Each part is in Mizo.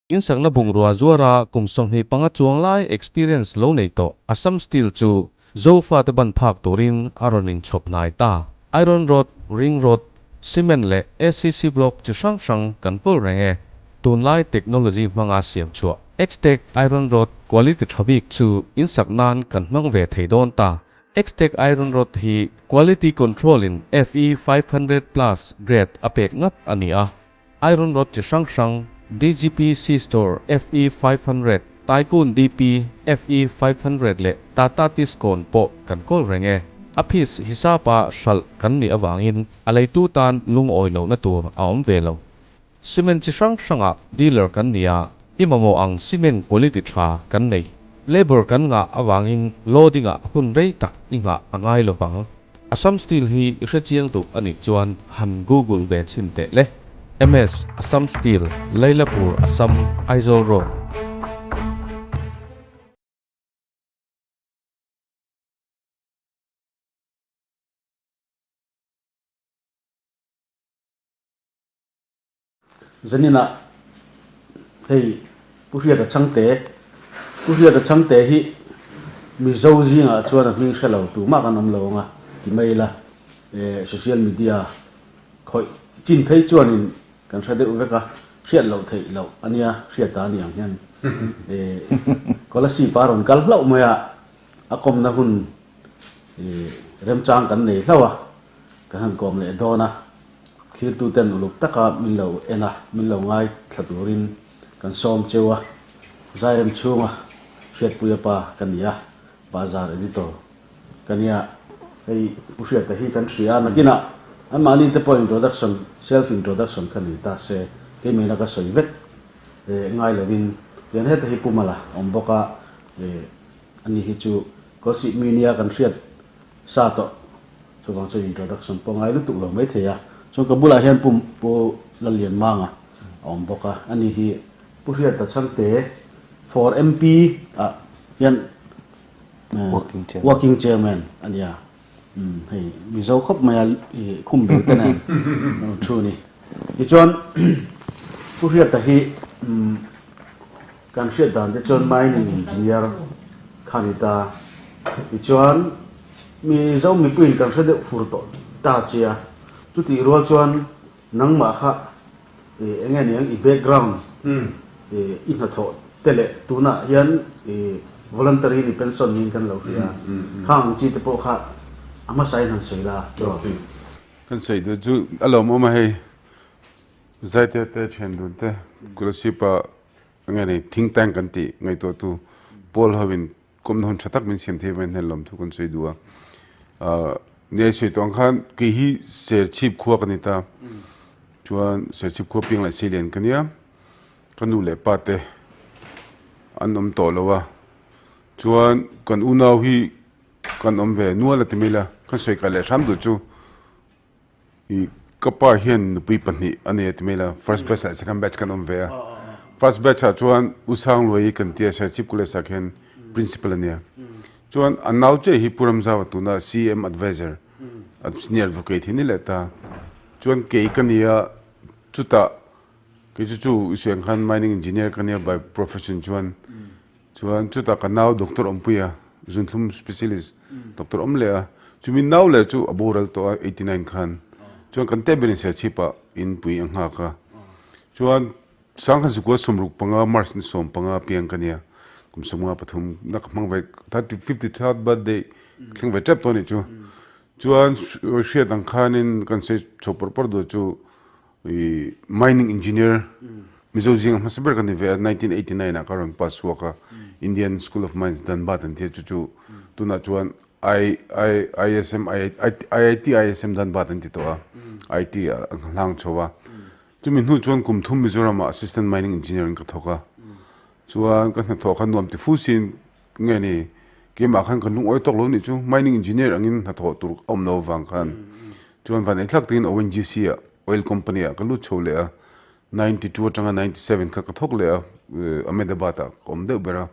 Insakna bungrua zuara kum 25 chuang lai experience lo nei tawh Assam Steel chu Zofate ban phak turin a rawn inchhawp hnai ta. Iron rod, ring rod, cement leh ACC block chi hrang hrang kan kawl reng e. Tunlai technology hmanga siam chhuah X-Tech iron rod quality tha bik chu insak nan kan hmang ve thei dawn ta. X-Tech iron rod hi quality control in FE 500 plus grade a pek ngat a ni a. Iron rod chi hrang hrang, DGP C-Store FE 500, Tycoon DP FE 500 leh Tata Tiscon pawh kan kawl reng e. A piece hisapa hralh kan nih avangin a leitu tan lungawi lohna tur a awm ve lo. Cement chi hrang hrangah dealer kan ni a, i mamawh ang cement quality tha kan nei. Labour kan ngah avangin loading-ah hun rei tak i nghah a ngai lo vang. Assam Steel hi i hrechiang duh a nih chuan han Google ve chhin teh le. MS Assam Steel, Lailapur, Assam, Aizawl Road. Zaninah hei Pu Hriata Chhangte, Pu Hriata Chhangte hi Mizo zingah chuan a hming hre lo tumah kan awm lo ang a ti mai ila, social media khawih chin phei chuanin kan hre deuh vek a, hriat loh theih loh a nia, hriata a ni ang hian Kolasib a rawn kal hlauh mai a, a kawmna hun remchang kan nei hlauh a, kan han kawm leh dawn a. Thirtuten uluk taka min lo en a, min lo ngaithla turin kan sawm cheu a, Zairem chhunga Hriatpuia pa ka ni a, Bazar Editor ka nia, hei Pu Hriata hi kan hria a, nakinah anmahni te pawh introduction, self introduction kha nei ta se, keimahina ka sawi vek ngai lovin, tian heta hi Pu Mala awm bawk a, ani hi chu Kawlsih mi nia kan hriat sa tawh. Chuvang chuan introduction pawh ngai lutuk lo maithei a. Chuan ka bulah hian Pu Pu Lallianmanga a awm bawk a. Ani hi Pu Hriata Chhangte for MP ah hian Working Chairman a nia. Hei Mizo khawp mai a khum bel te nen thu a ni. Tichuan Pu Hriata hi Kan hriat dan te chuan mining engineer kha ni ta. Tichuan Mizo mipuiin kan hre deuh fur tawh ta che a. Chutih rual chuan nangmah kha eng nge niang i background i hnathawh te leh tunah hian i voluntary ni pension niin kan lo hria. Khang ang chi te pawh kha a hmasain han sawi la. Kan sawi duh chu a lawmawm a hei. Zaite te thian dun te Kolasib-ah Enge ni think tank kan tih ngaihtuahtu pawl hoin kawmna hun tha tak min siam thei avangin hnen lawmthu kan sawi duh a. Ni sawi tawh ang khan kei hi Serchhip khua ka ni ta. Chuan Serchhip khua piang leh seilian ka nia. Ka nu leh pa te an awm tawh lo a. Chuan kan unau hi kan awm ve nual a ti mai la. Kan sawi kai leh hram duh chu. I ka pa hian nupui pahnih a nei a ti mai la, first batch leh second batch kan awm ve a. First batch ah chuan U Sangluai kan tia Serchhip College ah khian principal a nia. Chuan a nau chiah hi Pu Ramzau a tuna CM advisor, senior advocate hi ni leh ta. Chuan kei ka nia chutah kei chu chu i sawi ang khan mining engineer ka nia by profession chuan Chuan chutah ka nau doctor awmpuia zunthlum specialist doctor awm leh a, chumi nau leh chu a boral tawh a 89 khan. Chuan kan teh berin Serchhip-ah inpui a nghak a. Chuan Sangkhat Zukua 65 March ni 15 piang ka nia, kum 53 na ka hmang ve 53rd birthday thleng ve tep tawh a nih chu. Chuan hriat ang khanin kan sawi chho pawrh pawrh duh chu I mining engineer Mizo zinga hmasa ber ka ni ve a, 1989 ah ka rawn pass chhuak a, Indian School of Mines Dhanbad an tia chu chu tunah chuan I I ISM IIT ISM Dhanbad an ti tawh a, IT ah an hlang chho a. Chumi hnu chuan kum thum Mizoram ah assistant mining engineer in ka thawk a, chuan ka hnathawh kha nuam ti fu sin nge ni keimah khan ka lungawi tawk lo nih chu mining engineer angin hnathawh tur a awm lo avang khan chuan van ei thlak takin ONGC ah oil company ah ka lut chho leh a 92 atanga 97 kha ka thawk leh a Ahmedabad ah ka awm deuh ber a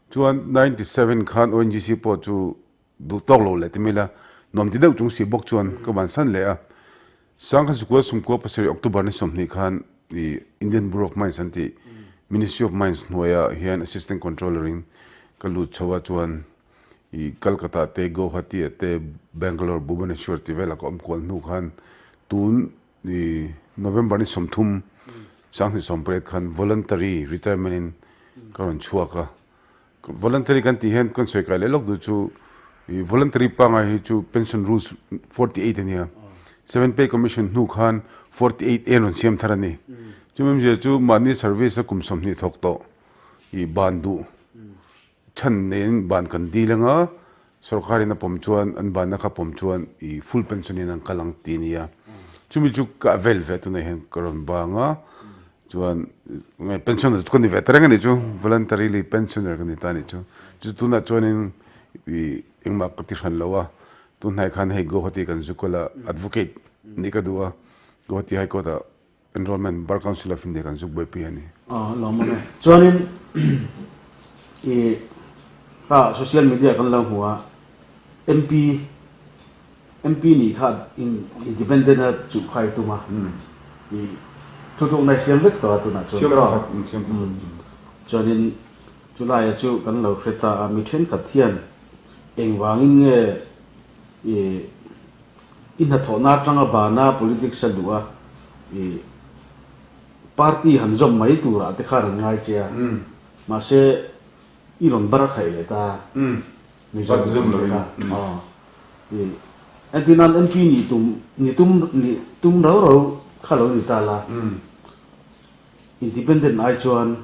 chuan 97 khan ONGC pawh chu duh tawk lo leh ti mai la nuam ti deuh chung si bawk chuan ka bansan leh a Sangha Zukua Sumkua pasarih October ni 20 khan i Indian Bureau of Mines an tih. Ministry of Mines hnuaiah hian Assistant Controller in ka lut chho a chuan i Calcutta te Guwahati ah te Bangalore Bhubaneswar tih velah ka awm kual hnu khan tun i November ni 30 2018 khan voluntary retirement in ka rawn chhuak a. Voluntary kan tih hian kan sawi kai leh lawk duh chu i voluntary pangai hi chu pension rules 48 a nia. Seven pay commission hnu khan 48 A rawn siam thar a ni. Chumi awmzia chu mahni service a kum 20 thawk tawh i ban duh chhan neiin ban kan dil anga sorkarin a pawm chuan an banna kha pawm chuan i full pension in an kal ang tih a ni a. Chumi chu ka avail ve tunah hian ka rawn bang a. Chuan nge pensioner chu ka ni ve ta reng a nih chu, voluntarily pensioner ka ni ta a nih chu. Chu tunah chuanin ih engmah ka ti hran lo a, tun hnai khan hei Guwahati kan zu kal a, advocate nih ka duh a, Guwahati High Court ah enrollment Bar Council of India kan zuk buaipui a ni. Aw lawm awm e. Chuanin ih kha social media kan lo hmu a, MP MP nih kha independent a chuh kha i tum a, i thutlukna i siam vek tawh a tunah chuan tawh. Chuanin chulaia chu kan lo hre ta a, mi thenkhat hian engvangin nge i i hnathawhna atanga bana politics a duh a, i party han zawm mai turah te khan an ngai che a, mahse I rawn bar a khaih leh ta. Mizo Party zawm lo in. Aw. I entir nan MP nih tum ni tum nih tum rau rau kha lo ni ta la. Independent ai chuan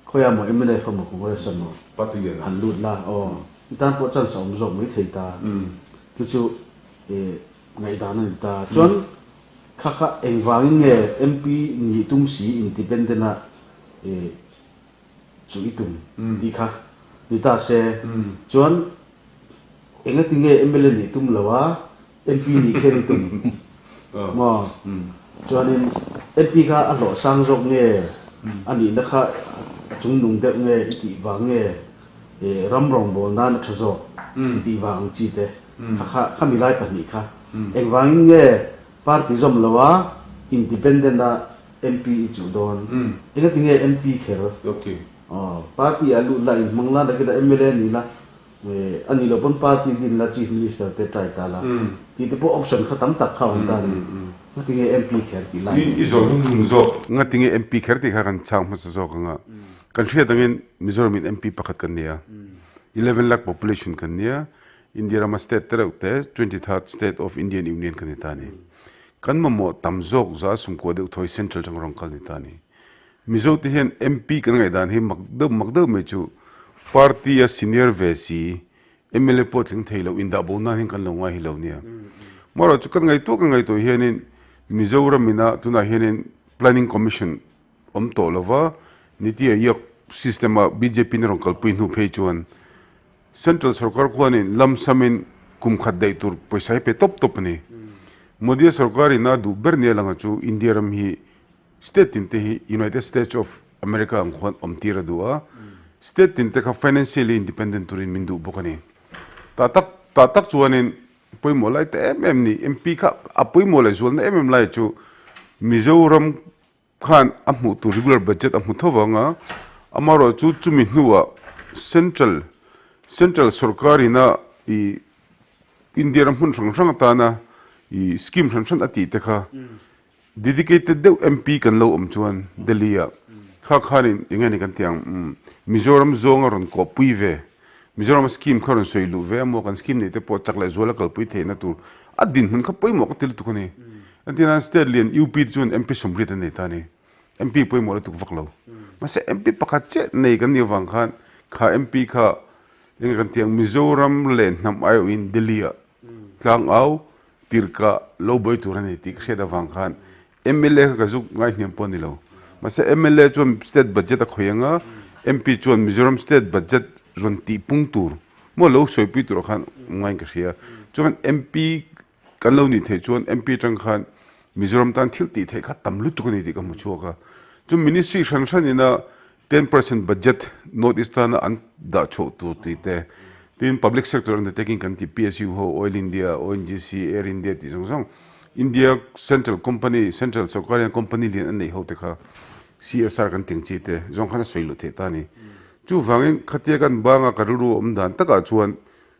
khawiah maw mnf emaw Congress emaw Party lian han lut la. Aw. I tan pawh chance a awm zawk mai thei ta. Chu chu i ngaihdan a ni ta. Chuan kha kha engvangin nge MP nih tum si independent a i Chu i tum tih kha ni ta se chuan engati nge mla nih tum lo a MP nih kher i tum maw? Chuanin MP kha a hlawh sang zawk nge a nihna kha a chungnung deuh nge i tih vang nge ram rawngbâwl nan a ṭha zawk i tih vang ang chi te kha kha khami lai pahnih kha engvangin nge party zawm lo a independent a MP i chuh dawn. Engati nge MP kher? Aw, party ah lut la, inhmang la, nakinah mla ni la, a nih loh pawn party din la, Chief Minister te try ta la tih te pawh option kha tam tak kha a awm ta a ni. Ngati nge MP kher tih lai I i zawh hnung zawk. Ngati nge MP kher tih kha kan chhang hmasa zawk ang a. Kan hriat angin Mizoram in MP pakhat kan nei a. 11 lakh population kan nia. India rama state te reuh te 23rd state of Indian Union kan ni ta a ni. Kan mamawh tam zawk za sumkua deuh thawi Central tang rawn kal ni ta a ni. Mizo te hian MP kan ngaihdan hi mak deuh mak deuh mai chu party a senior ve si mla pawh tling thei lo indah bo nan hian kan lo ngai hi lo nia. Marawh chu kan ngaihtuah kan ngaihtuah hianin Mizoram ina tunah hianin Planning Commission awm tawh lova Niti Aayog system a bjp in a rawn kalpui hnu phei chuan Central sorkar khuanin lamsamin kum khat daih tur pawisa hi pe tawp tawp a ni. Modi-a sorkarin a duh ber nia langa chu India ram hi state tin te hi United States of America ang khuan awm tir a duh a, state tin te kha financially independent turin min duh bawk a ni. Tah tak tah tak chuanin pawimawh lai ta em em ni MP kha a pawimawh leh zualna em em lai chu Mizoram khan a hmuh tur regular budget a hmu tho vang a, amaherawh chu chumi hnuah central central sorkar ina ih India ram hmun hrang hrang atana ih scheme hran hran a tih te kha dedicated deuh MP kan lo awm chuan Delhi ah kha khanin eng nge ni kan tih ang umm Mizoram zawnga rawn kawhpui ve Mizoram scheme kha rawn sawi luh ve a maw kan scheme neih te pawh chak leh zuala kalpui theihna tur a dinhmun kha pawimawh ka ti lutuk a ni. Entir nan state lian UP te chuan MP sawmriat an nei ta a ni. MP pawimawh lutuk vak lo. Mahse MP pakhat chiah nei kan nih avang khan kha MP kha enge kan tih ang Mizoram leh hnam aiawhin Delhi ah tlangau tirhkah lo buai tur a ni tih ka hriat avang khan Mla kha ka zuk ngai hniam pawh a ni lo. Mahse mla chuan state budget a khawih ang a, MP chuan Mizoram state budget rawn tih pung tur maw lo sawipui turah khan ngaiin ka hria. Chuan MP kan lo nih theih chuan MP atang khan Mizoram tan thil tih theih kha tam lutuk a ni tih ka hmu chhuak a. Chu ministry hran hran ina 10% budget North East tana an dah chhuah tur tih te, tin public sector undertaking kan tih PSU ho, Oil India, ONGC, Air India tih zawng zawng India central company, central sorkar hian company lian an neih ho te kha. CSR kan tih ang chi te zawng khan a sawi luh theih ta a ni. Chuvangin khatia kan banga ka rilru awm dan takah chuan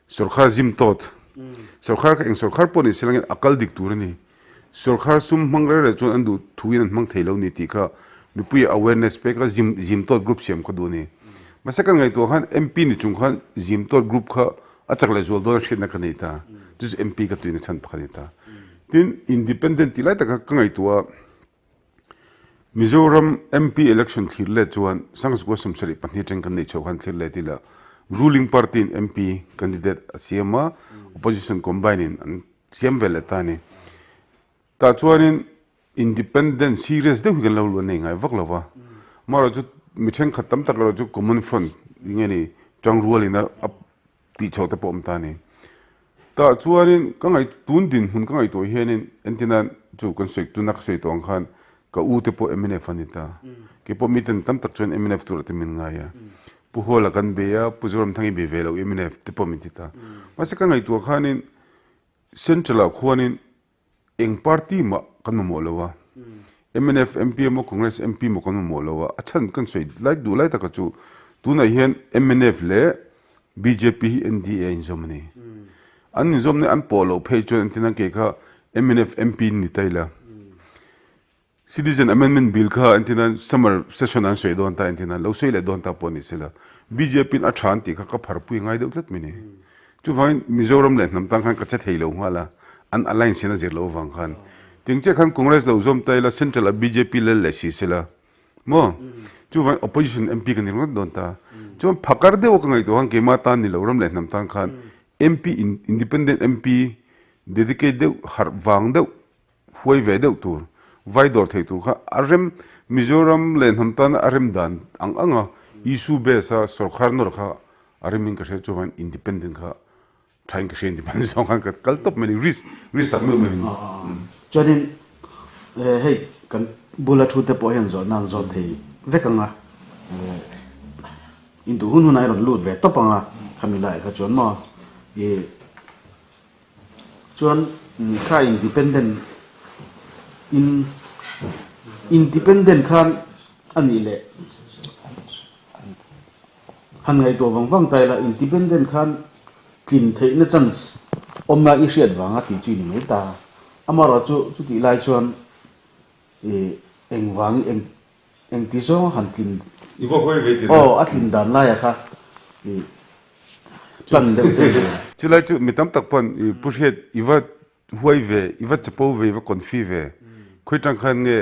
Sorkar zim tawt. Sorkar kha eng sorkar pawh ni se langin a kal dik tur a ni. Sorkar sum hmang reng reng chuan an duh thuin an hmang thei lo ni tih kha mipuia awareness pek a zim zim tawt group siam kha duh a ni. Mahse kan ngaihtuah khan MP ni chung khan zim tawt group kha a chak leh zual dawn a hriatna ka nei ta. Chu chu MP ka tuina chhan pakhat a ni ta. Tin, independent tih lai taka ka ngaihtuah a. Mizoram MP election thlir let chuan Sangzukua 72 atang kan neih chhoh khan thlir let ila ruling party in MP candidate a siam a, opposition combine in an siam ve leh ta a ni. Tah chuanin independent serious deuh hi kan lo luh a nei ngai vak lo va, amaherawhchu mi thenkhat tam tak erawh chu common front nge ni tangrualin a tih chhoh te pawh awm ta a ni. Tah chuanin ka ngaih tun dinhmun ka ngaihtuah hianin entirnan chu kan sawi tuna ka sawi tawh ang khan ka u te pawh mnf a ni ta. Kei pawh miten tam tak chuan mnf turah te min ngai a. Pu Hawla kan bei a, Pu Zoramthangi bei ve lo mnf te pawh min ti ta. Mahse ka ngaihtuah khanin Central ah khuanin Eng party mah kan mamawh lo a, mnf MP emaw Congress MP emaw kan mamawh lo a, a chhan kan sawi lai duh lai taka chu tunah hian mnf leh bjp hi NDA a inzawm a ni. An inzawm na an pawh loh phei chuan entin an kei kha mnf MP ni ta ila. Citizen Amendment Bill kha entin an summer session an sawi dawn ta entin an lo sawi leh dawn ta pawh ni sela bjp in a tha an tih kha ka pharpui ngai deuh tlat mai ni. Chuvangin Mizoram leh hnam tan khan ka che thei lo nghal a, an alliance hian a zir loh avang khan. Tiang chiah khan Congress lo zawm ta ila Central ah bjp lal leh si sela maw? Chuvangin opposition MP ka ni ringawt dawn ta. Chuan phakar deuh a ka ngaihtuah khan keimah tan ni lo ram leh hnam tan khan MP independent MP dedicate deuh harh vang deuh huai ve deuh tur, vai dawr thei tur kha a rem Mizoram leh hnam tana a rem dan ang ang a issue base a sorkar nawr kha a rem in ka hria chuan independent kha tha in ka hria independent zawng khan ka kal tawp mai a ni risk risk tak meuh meuh in. Chuanin hei kan bula thu te pawh hian zawhna an zawt thei vek ang a, in duh hun hunah i rawn lut ve tawp ang a khami laiah kha chuan maw i Chuan kha independent in independent khan a nih leh han ngaihtuah vang vang ta ila independent khan tlin theihna chance awmna i hriat vanga tih chu i ni mai ta. Amaherawhchu chutih lai chuan ih engvang eng Engti zawng a han tlin. I va hawi ve tih na. Aw, a tlin dan laia kha i plan deuh deuh ve. Chulai chu mi tam tak pawn i Pu Hriat i va huai ve, i va chapo ve, i va confi ve. Khawi tang khan nge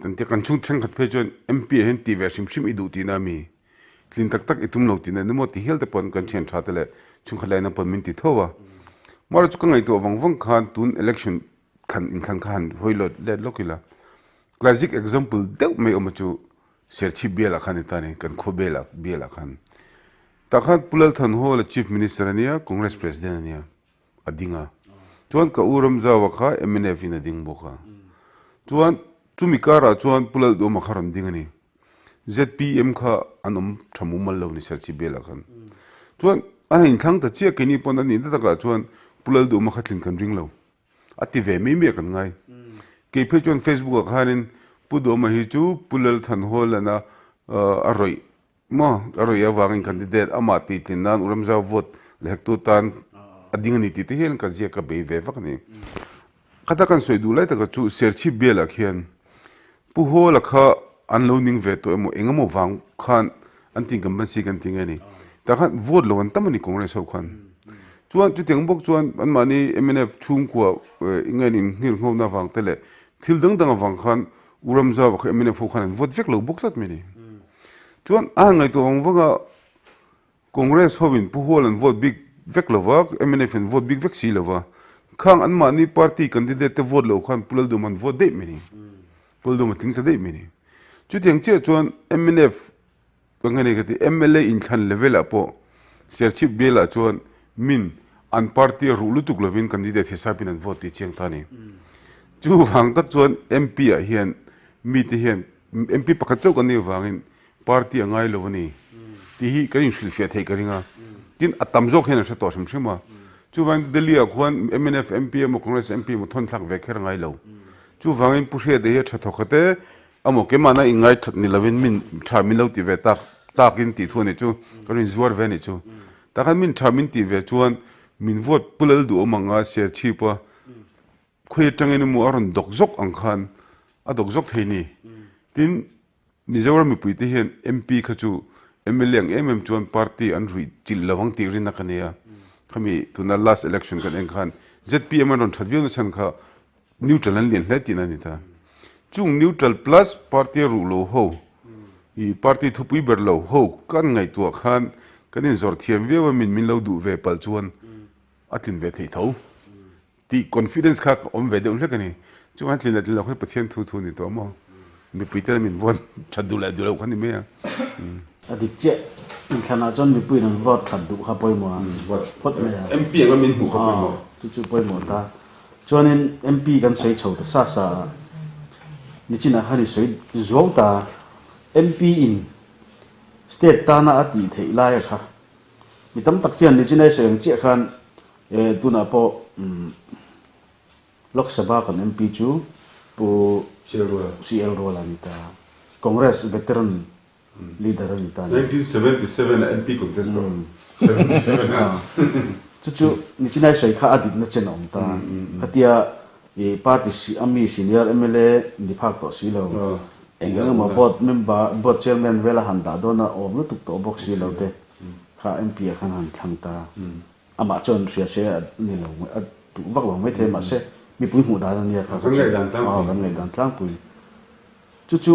kan tia kan chhung thenkhat phei chuan MP ah hian tih ve hrim hrim i duh tihna a mi? Tlin tak tak i tum lo tihna ni maw ti hial te pawn kan thian tha te leh chhungkhat laina pawn min ti tho a. Mahse chu ka ngaihtuah vang vang khan tun election thlan inthlan kha han hawi lawt let lawk ila. Classic example deuh mai awm a chu Serchhip bialah khan ni ta ni, kan khua bialah bialah khan. Tah khan Pu Lalthanhawla Chief Minister a nia, Congress President a nia, a ding a. Chuan ka u Ramzaua kha mnf in a ding bawk a. Chuan chumi karah chuan Pu Lalduhawma kha rawn ding a ni. Zpm kha an awm tha mumal lo ni Serchhip bialah khan. Chuan a han inthlang ta chiah keini pawn a nihna takah chuan Pu Lalduhawma kha tlin kan ring lo. A ti ve mai mai a kan ngai. Kei phei chuan Facebook ah khanin Pu Duhawma hi chu Pu Lalthanhawlana a rawih maw a rawih avangin candidate amah tihtlin nan U Ramzau vote la hektu tan a ding a ni tih te hian ka ziak ka bei ve vak a ni. Khata kan sawi duh lai taka chu Serchhip bialah khian Pu Hawla kha an lo ning ve tawh emaw eng emaw vang khan an tin kan ban si kan ti nge ni. Tah khan vote lo an tam a ni Congress ho khan. Chuan chutiang bawk chuan anmahni mnf chhungkua eng nge in nghir nghona vang te leh thil dang dang avang khan U Ramzauva kha mnf ho khan an vote vek lo bawk tlat mai ni. Chuan a han ngaihtuah vang vang a Congress hovin Pu Hual an vote bik vek lo va, mnf in vote bik vek si lo va. Khang anmahni party candidate te vote lo khan Pu Laldum an vote daih mai ni. Pu Laldum a tling ta daih mai ni. Chutiang chiah chuan mnf ka nge nei ka ti mla inthlan level ah pawh Serchhip bial ah chuan min an party a ruh lutuk lovin candidate hisapin an vote tih chiang ta a ni. Chuvang tak chuan MP ah hian mite hian MP pakhat chauh kan nih avangin Party a ngai lo a ni tih hi kan inhrilhfiah theih ka ring a. Tin, a tam zawk hian an hre tawh hrim hrim a. Chuvangin Delhi ah khuan mnf MP emaw Congress MP emaw thawn thlak ve kher a ngai lo. Chuvangin Pu Hriata hi a tha thawk khat e. Amaw keimahna inngai that ni lovin min tha min lo ti ve tak takin tih thu a nih chu, ka rawn inzuar ve a nih chu. Tah khan min tha min tih ve chuan min vote pu lal duh awm ang a, Serchhip a khawi atangin emaw a rawn dawk zawk ang khan a dawk zawk thei ni. Tin, Mizoram mipuite hian MP kha chu mla ang em em chuan party an ruih chilh lo ang tih rinna ka nei a. Khami tuna last election kan en khan zpm an rawn that viau na chhan kha neutral an lian hle tihna a ni ta. Chung neutral plus party a ruh lo ho, i party thupui ber lo ho kan ngaihtuah khan kan inzawrh thiam viau a min min lo duh ve palh chuan a tlin ve theih tho. Tih confidence kha ka awm ve deuh hlek a ni. Chuan tlin leh tlin loh kha Pathian thu thu a ni tawh maw? Mipui ten min vote that duh leh duh loh kha ni mai a. A dik chiah. Inthlanah chuan mipuiin an vote that duh kha pawimawh a phawt mai a. MP anga min hmuh kha pawimawh. Chu chu pawimawh ta. Chuanin MP kan sawi chho ta sa sa a, nichinah khan i sawi zuau ta. MP in state tana a tih theih laia kha mi tam tak hian nichinai sawi ang chiah khan E, tunah pawh Lok Sabha kan MP chu Pu CL Ruala a ni ta. Congress veteran leader a ni ta a ni. 1977 a MP contest tawh. 77 a. Chu chu Nichinai sawi kha a dikna chen a awm ta. Khatia i party a mi senior mla ni phak tawh si lo. Eng eng emaw board member, board chairman vela han dah dawn a awm lutuk tawh bawk si lo te kha MP ah khan han thlang ta. Amah chuan hria se a ni lo a duh vak lo maithei mahse mipui hmuh dan a nia kha Kan ngaihdan tlangpui. Kan ngaihdan tlangpui. Chu chu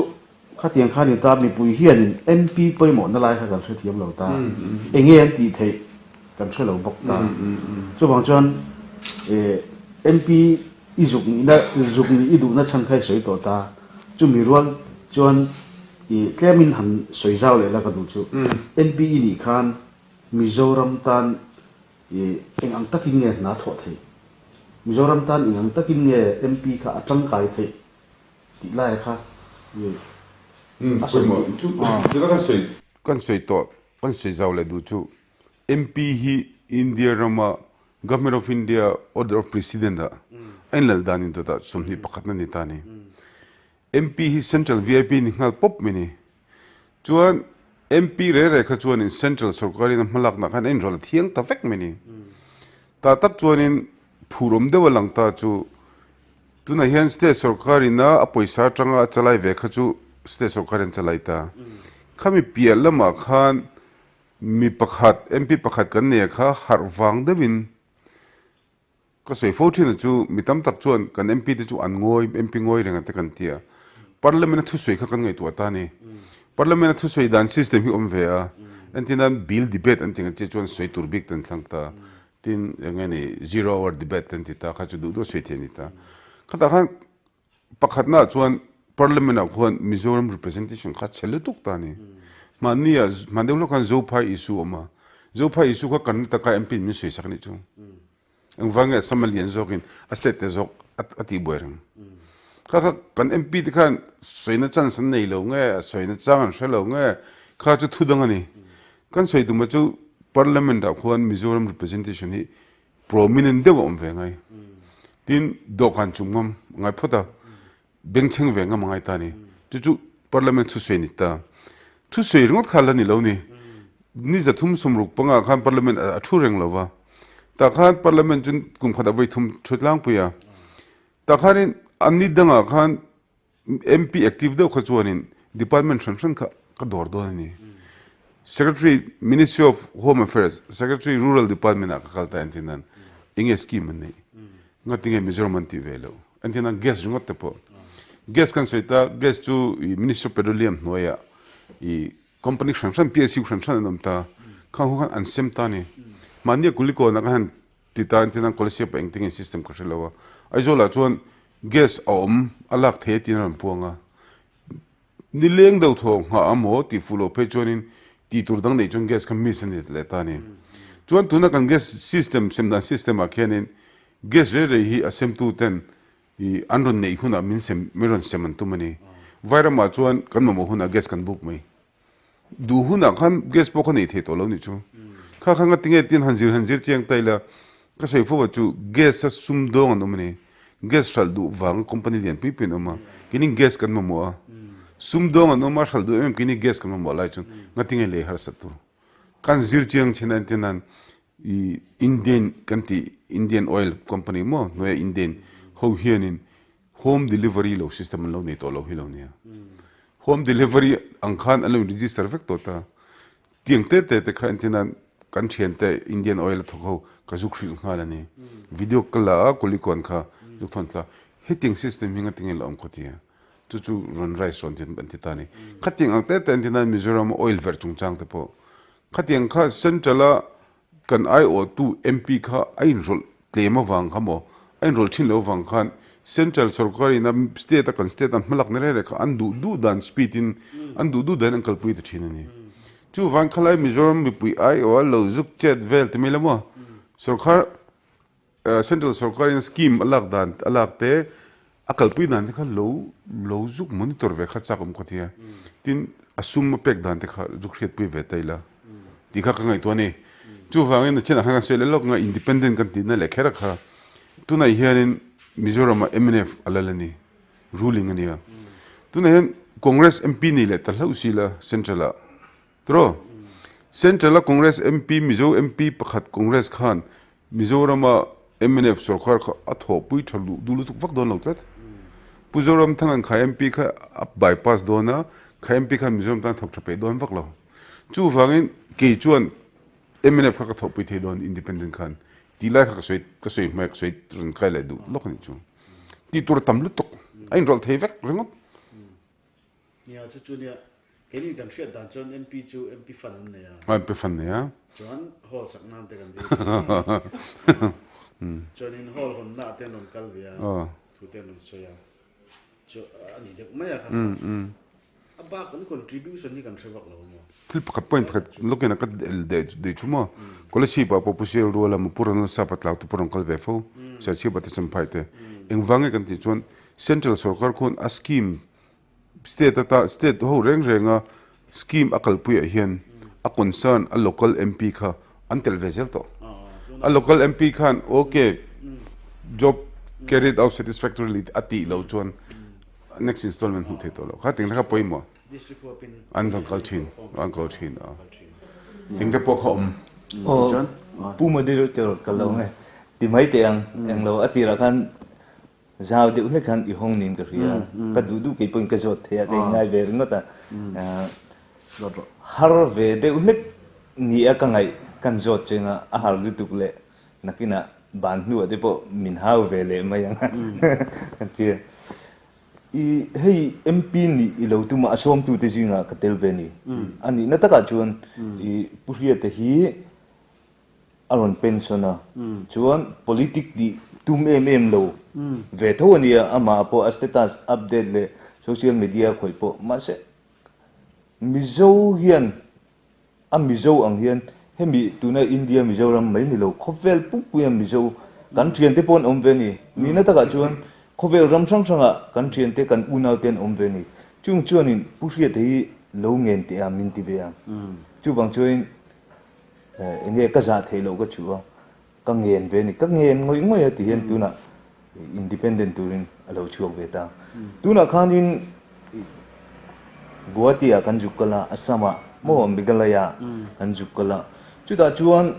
khatiang kha ni ta mipui hianin MP pawimawhna lai kha kan hrethiam lo ta. Enge an tih theih kan hre lo bawk ta. Chuvang chuan MP i zuk nihna zuk nih i duhna chhan kha i sawi tawh ta. Chumi rual chuan i tlemin han sawi zau leh la ka duh chu MP i nih khan Mizoram tan i eng ang takin nge hna thawh theih? Mizoram tan eng ang takin nge MP kha a tangkai theih tih lai kha i a sawi duh. Chu chula kan sawi kan sawi tawh kan sawi zau leh duh chu MP hi India rama Government of India Order of President ah a inlal dan in dawtah 21 na ni ta a ni. MP hi Central vip ni nghal pawp mai a ni. Chuan MP re re kha chuanin Central sorkarin a hmalakna khan a inrawlh thiang ta vek mai ni. Tah tak chuanin phur awm deuh a lang ta chu tunah hian State sorkarin a a pawisa atanga a chalai ve kha chu State sorkarin a chalai ta. Khami piah lamah khan mi pakhat MP pakhat kan nei a kha harh vang deuhin Ka sawi fo thin a chu mi tam tak chuan kan MP te chu an ngawi, MP ngawi reng ate kan ti a. Parliament a thusawi kha kan ngaihtuah ta a ni. Parliament a thusawi dan system hi awm ve a. Entir nan bill debate an ti ang chiah chuan sawi tur bik te an thlang ta. Tin eng nge ni zero hour debate te an ti ta kha chu duh duh a sawi thei a ni ta. Khatah khan Pakhatnaah chuan Parliament ah khuan Mizoram representation kha chhe lutuk ta a ni. Hmanni ah hman deuh hlawk khan Zophai issue a awm a. Zophai issue kha Karnataka MP in min sawi sak a nih chu. Engvang nge Assam a lian zawkin a state te zawk a tih buai reng. Kha kha kan MP te khan sawina chance an nei lo nge, sawina chang an hre lo nge, kha chu thu dang a ni. Kan sawi tum a chu Parliament ah khuan Mizoram representation hi Prominent deuh a awm ve ngai. Tin, dawhkan chung ngam a ngai phawt a, bengchheng ve ngam a ngai ta a ni. Chu chu Parliament thusawi a ni ta. Thusawi ringawt kha la ni lo ni. Ni zathum sawmruk pangah khan Parliament a thu reng lo va. Tah khan Parliament chu kum khat a vawi thum thu tlangpui a. Tah khanin a ni dangah khan MP active deuh kha chuanin department hran hran kha ka dawr dawn a ni. Secretary Ministry of Home Affairs, Secretary Rural Department ah ka kal ta entir nan enge scheme an neih? Ngati nge Mizoram an tih ve loh? Entir nan gas ringawt te pawh. Gas kan sawi ta, gas chu i Ministry of Petroleum hnuaiah i company hran hran, PSU hran hran an awm ta. Khang ho khan an sem ta a ni. Mahnia Kulikawnah khan han Ti ta engtin an Kolasib ah engtin nge system ka hre lo a, Aizawl ah chuan gas a awm a lak thei a tiin a rawn puang a, nileng deuh thaw nghah a maw tih fuh loh phei chuanin tih tur dang neih chuan gas kha miss a ni leh ta a ni. Chuan tuna kan gas system sem dan system ah khianin gas rei rei hi a semtu ten i an rawn neih hunah min sem min rawn sem an tum a ni. Vairamah chuan kan mamawh hunah gas kan book mai. Duh hunah khan gas pawh kha nei thei tawh lo nih chu. Kha kha nga tinge tin han zir han zir chiang ta ila ka sawi fo ah chu gas a sum dawng an awm a ni. Gas hralh duh vang company lian pui pui an awm a. Keini gas kan mamawh a. Sumdawng an awm a, hralh duh em em keini gas kan mamawh lai chuan ngatinge lei harsat tur. Kan zir chiang chin a entir nan i Indian kan tih Indian Oil company maw hnuaia Indian ho hianin home delivery lo system an lo nei tawh lo hi lo nia. Home delivery ang khan an lo in register vek tawh ta. Tiang te te te kha entir nan kan thiante Indian Oil a thawk ho ka zuk hrilh nghal a ni. Video ka la a Kulikawn kha zuk thawn thla. Hetiang system hi ngatinge la awm khaw tia. Chu chu rawn rice rawn ti an ti ta a ni. Khatiang ang te te entir nan Mizoram a oil verh chungchang te pawh Khatiang kha Central a kan aiawhtu MP kha a inrawlh tlem avang kha maw, a inrawlh thin lo avang khan Central sorkar in a state a kan state an hmalak na reng reng kha an duh duh dan speed in an duh duh dan an kalpui ta thin a ni. Chuvang khalai Mizoram mipui aiawh a lo zuk chet vel ti mai lo maw, sorkar Central sorkar in scheme a lak dan a lak te a kalpui dan te kha lo lo zuk monitor ve kha chak awm khaw tia. Tin a sum a pek dan te kha zuk hriatpui ve ta ila tih kha ka ngaihtuah a ni. Chuvangin a thianah khan kan sawi leh lawk nga independent kan tihna leh kher a kha tunah hianin Mizoram ah mnf a lal a ni, ruling a nia. Tunah hian Congress MP nei leh ta hlauh si la central ah. Tiraw? Central a Congress MP Mizo MP pakhat Congress khan Mizoram a mnf sorkar kha a thawhpui tha luh duh lutuk vak dawn lo tlat. Pu Zoramthanga'n kha MP kha a bypass dawn a, kha MP khan Mizoram tan thawk tha peih dawn vak lo. Chuvangin kei chuan mnf kha ka thawhpui thei dawn independent khan tih lai kha ka sawi ka sawi hmai ka sawi rawn kai leh duh lawk a nih chu. Tih tur a tam lutuk a inrawlh thei vek ringawt. Nia chu chu nia keini kan hriat dan chuan MP chu MP fund an nei a. MP fund nei a. Chuan hall sak nan te kan dil chuan in hall hawn na te an rawn kal ve a thu te an rawn sawi a chu a ni deuh mai a kha a bak an contribution hi kan hre vak lo maw. Thil pakhat point pakhat lawkin a ka dei thu maw Kolasib ah pawh Pu Sial Ruala Mapur an lasa patlau te pawh rawn kal ve fo Serchhip ah te Champhai te engvang nge kan tih chuan Central sorkar khuan a scheme State ata state ho reng renga scheme a kalpuiah hian a concern a local MP kha an tel ve zel tawh. A local MP khan ok job carried out satisfactorily a tih loh chuan next installment hmuh thei tawh lo. Kha ting te kha pawimawh an rawn kal thin an kal thin a. Ting te pawh kha awm. Aw Pu Moderator ka lo nge ti mai teh ang englo a tirah khan Zau deuh hlek khan i hawng niin ka hria. Ka duh duh kei pawhin ka zawt thei a, ka inngai ve ringawt a. Har ve deuh hlek ni a ka ngaih kan zawt cheng a, a har lutuk leh nakinah ban hnuah te pawh min hau ve leh mai ang a ka ti a. I hei MP nih i lo tum a, a sawmtute zingah ka tel ve ni. A nihna takah chuan i Pu Hriata hi a rawn pension a, chuan politic tih tum em em lo ve tho a nia, amah pawh a status update leh social media khawih pawh mahse Mizo hian a Mizo ang hian hemi tuna India Mizoram mai ni lo khawvel pumpuia Mizo kan thiante pawh an awm ve a ni, nihna takah chuan khawvel ram hrang hrangah kan thiante kan unaute an awm ve a ni, chung chuanin Pu Hriata hi lo ngen teh a min ti ve a, chuvang chuanin Enge ka zah theih loh ka chuh a, ka ngen ve a ni. Ka ngen ngawih ngawih a ti hian tunah independent turin a lo chhuak ve ta. Tunah khanin Guwahati ah kan zuk kal a, Assam ah maw Meghalaya ah kan zuk kal a. Chutah chuan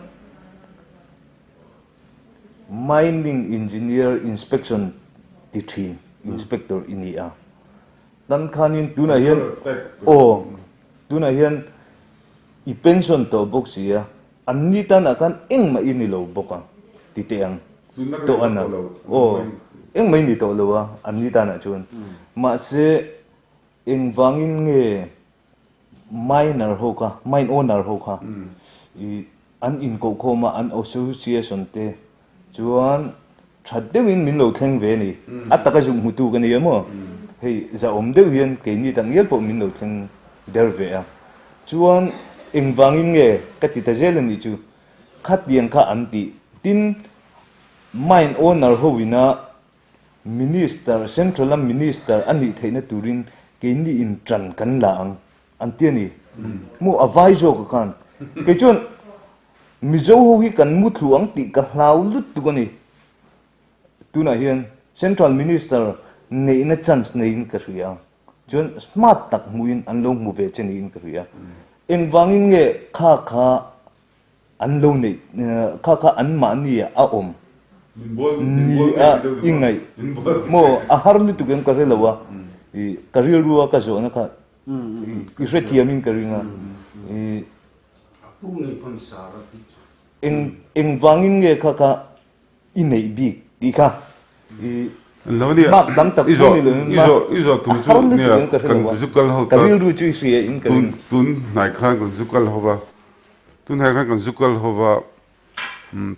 mining engineer inspection ti thin inspector i ni a. Tan khanin tunah hian aw tunah hian I pension tawh bawk si a, an ni tanah khan engmah i ni lo bawk ang ti teh ang tawh a na. Aw, engmah i ni tawh lo a, an ni tanah chuan. Mahse, engvangin nge miner ho kha, mine owner ho kha i an inkohkhawm a, an association te Chuan tha deuhin min lo thleng ve a ni. A taka zuk hmutu ka ni em aw? Hei zahawm deuh hian keini tak ngial pawh min lo thleng der ve a. Chuan engvangin nge ka ti ta zel a nih chu? Khatiang kha an tih. Tin, mine owner ho ina Minister, Central a Minister a nih theihna turin keini in tan kan la ang an ti a ni. Maw a vai zawk a khan. Kei chuan Mizo ho hi kan muthlu ang tih ka hlau lutuk a ni. Tunah hian Central Minister neihna chance neiin ka hria. Chuan smart tak hmuhin an lo hmu ve che niin ka hria. Engvangin nge kha kha an lo neih, kha kha anmahni ah a awm ni a i ngaih maw? A har lutuk em ka hre lo a, ka rilru a ka zawhna kha i hrethiamin ka ring a. Eng engvangin nge kha kha i neih bik tih kha i mark dang tak pawh ni lovin mark a har lutuk em ka hre lo a, ka rilru chu i hria in ka ring. Tun hnai khan kan zu kal ho va, tun hnai khan kan zu kal ho va,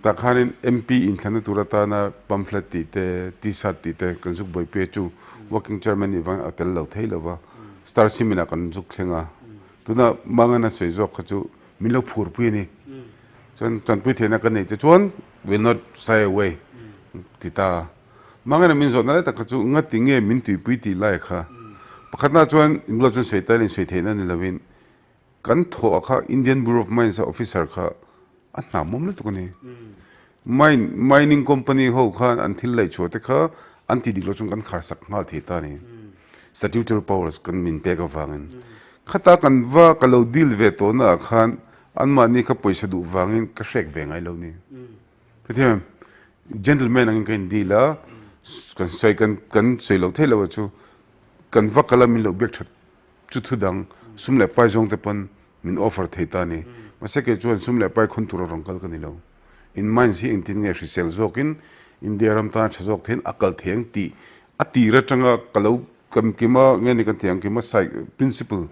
tah khanin MP inthlanna tur atana pamphlet tih te, t-shirt tih te kan zuk buaipui a chu working chairman nih vangin a tel lo thei lo va, Star Cement ah kan zuk thleng a, tuna Mangana sawi zawk kha chu min lo phurpui a ni. Chuan tanpui theihna ka neih te chuan will not shy away ti ta. Mangana min zawhna lai tak kha chu ngati nge min tuipui tih lai kha. Pakhatna chuan in bulah chuan sawi tailin sawi theihna ni lovin kan thawh kha Indian Bureau of Mines a officer kha a hnamawm lutuk a ni. Mine mining company ho khan an thil laih chhuah te kha an ti dik loh chuan kan khar sak nghal thei ta a ni. Statutory powers kan min pek avangin. Khata kan va ka lo deal ve tawhna ah khan anmahni kha pawisa duh vangin ka hrek ve ngai lo ni. Hetiang em? Gentleman angin ka in deal a, kan sawi kan kan sawi loh theih loh a chu kan va kal a min lo biak that chu thu dang sum leh pai zawng te pawn min offer thei ta a ni. Mahse kei chuan sum leh pai khawn tura rawn kal ka ni lo. In mines hi engtin nge hrisel zawkin India ram tana tha zawk theiin a kal thei ang tih a tir atanga ka lo Kan kima nge ni kan tih ang kima sai principle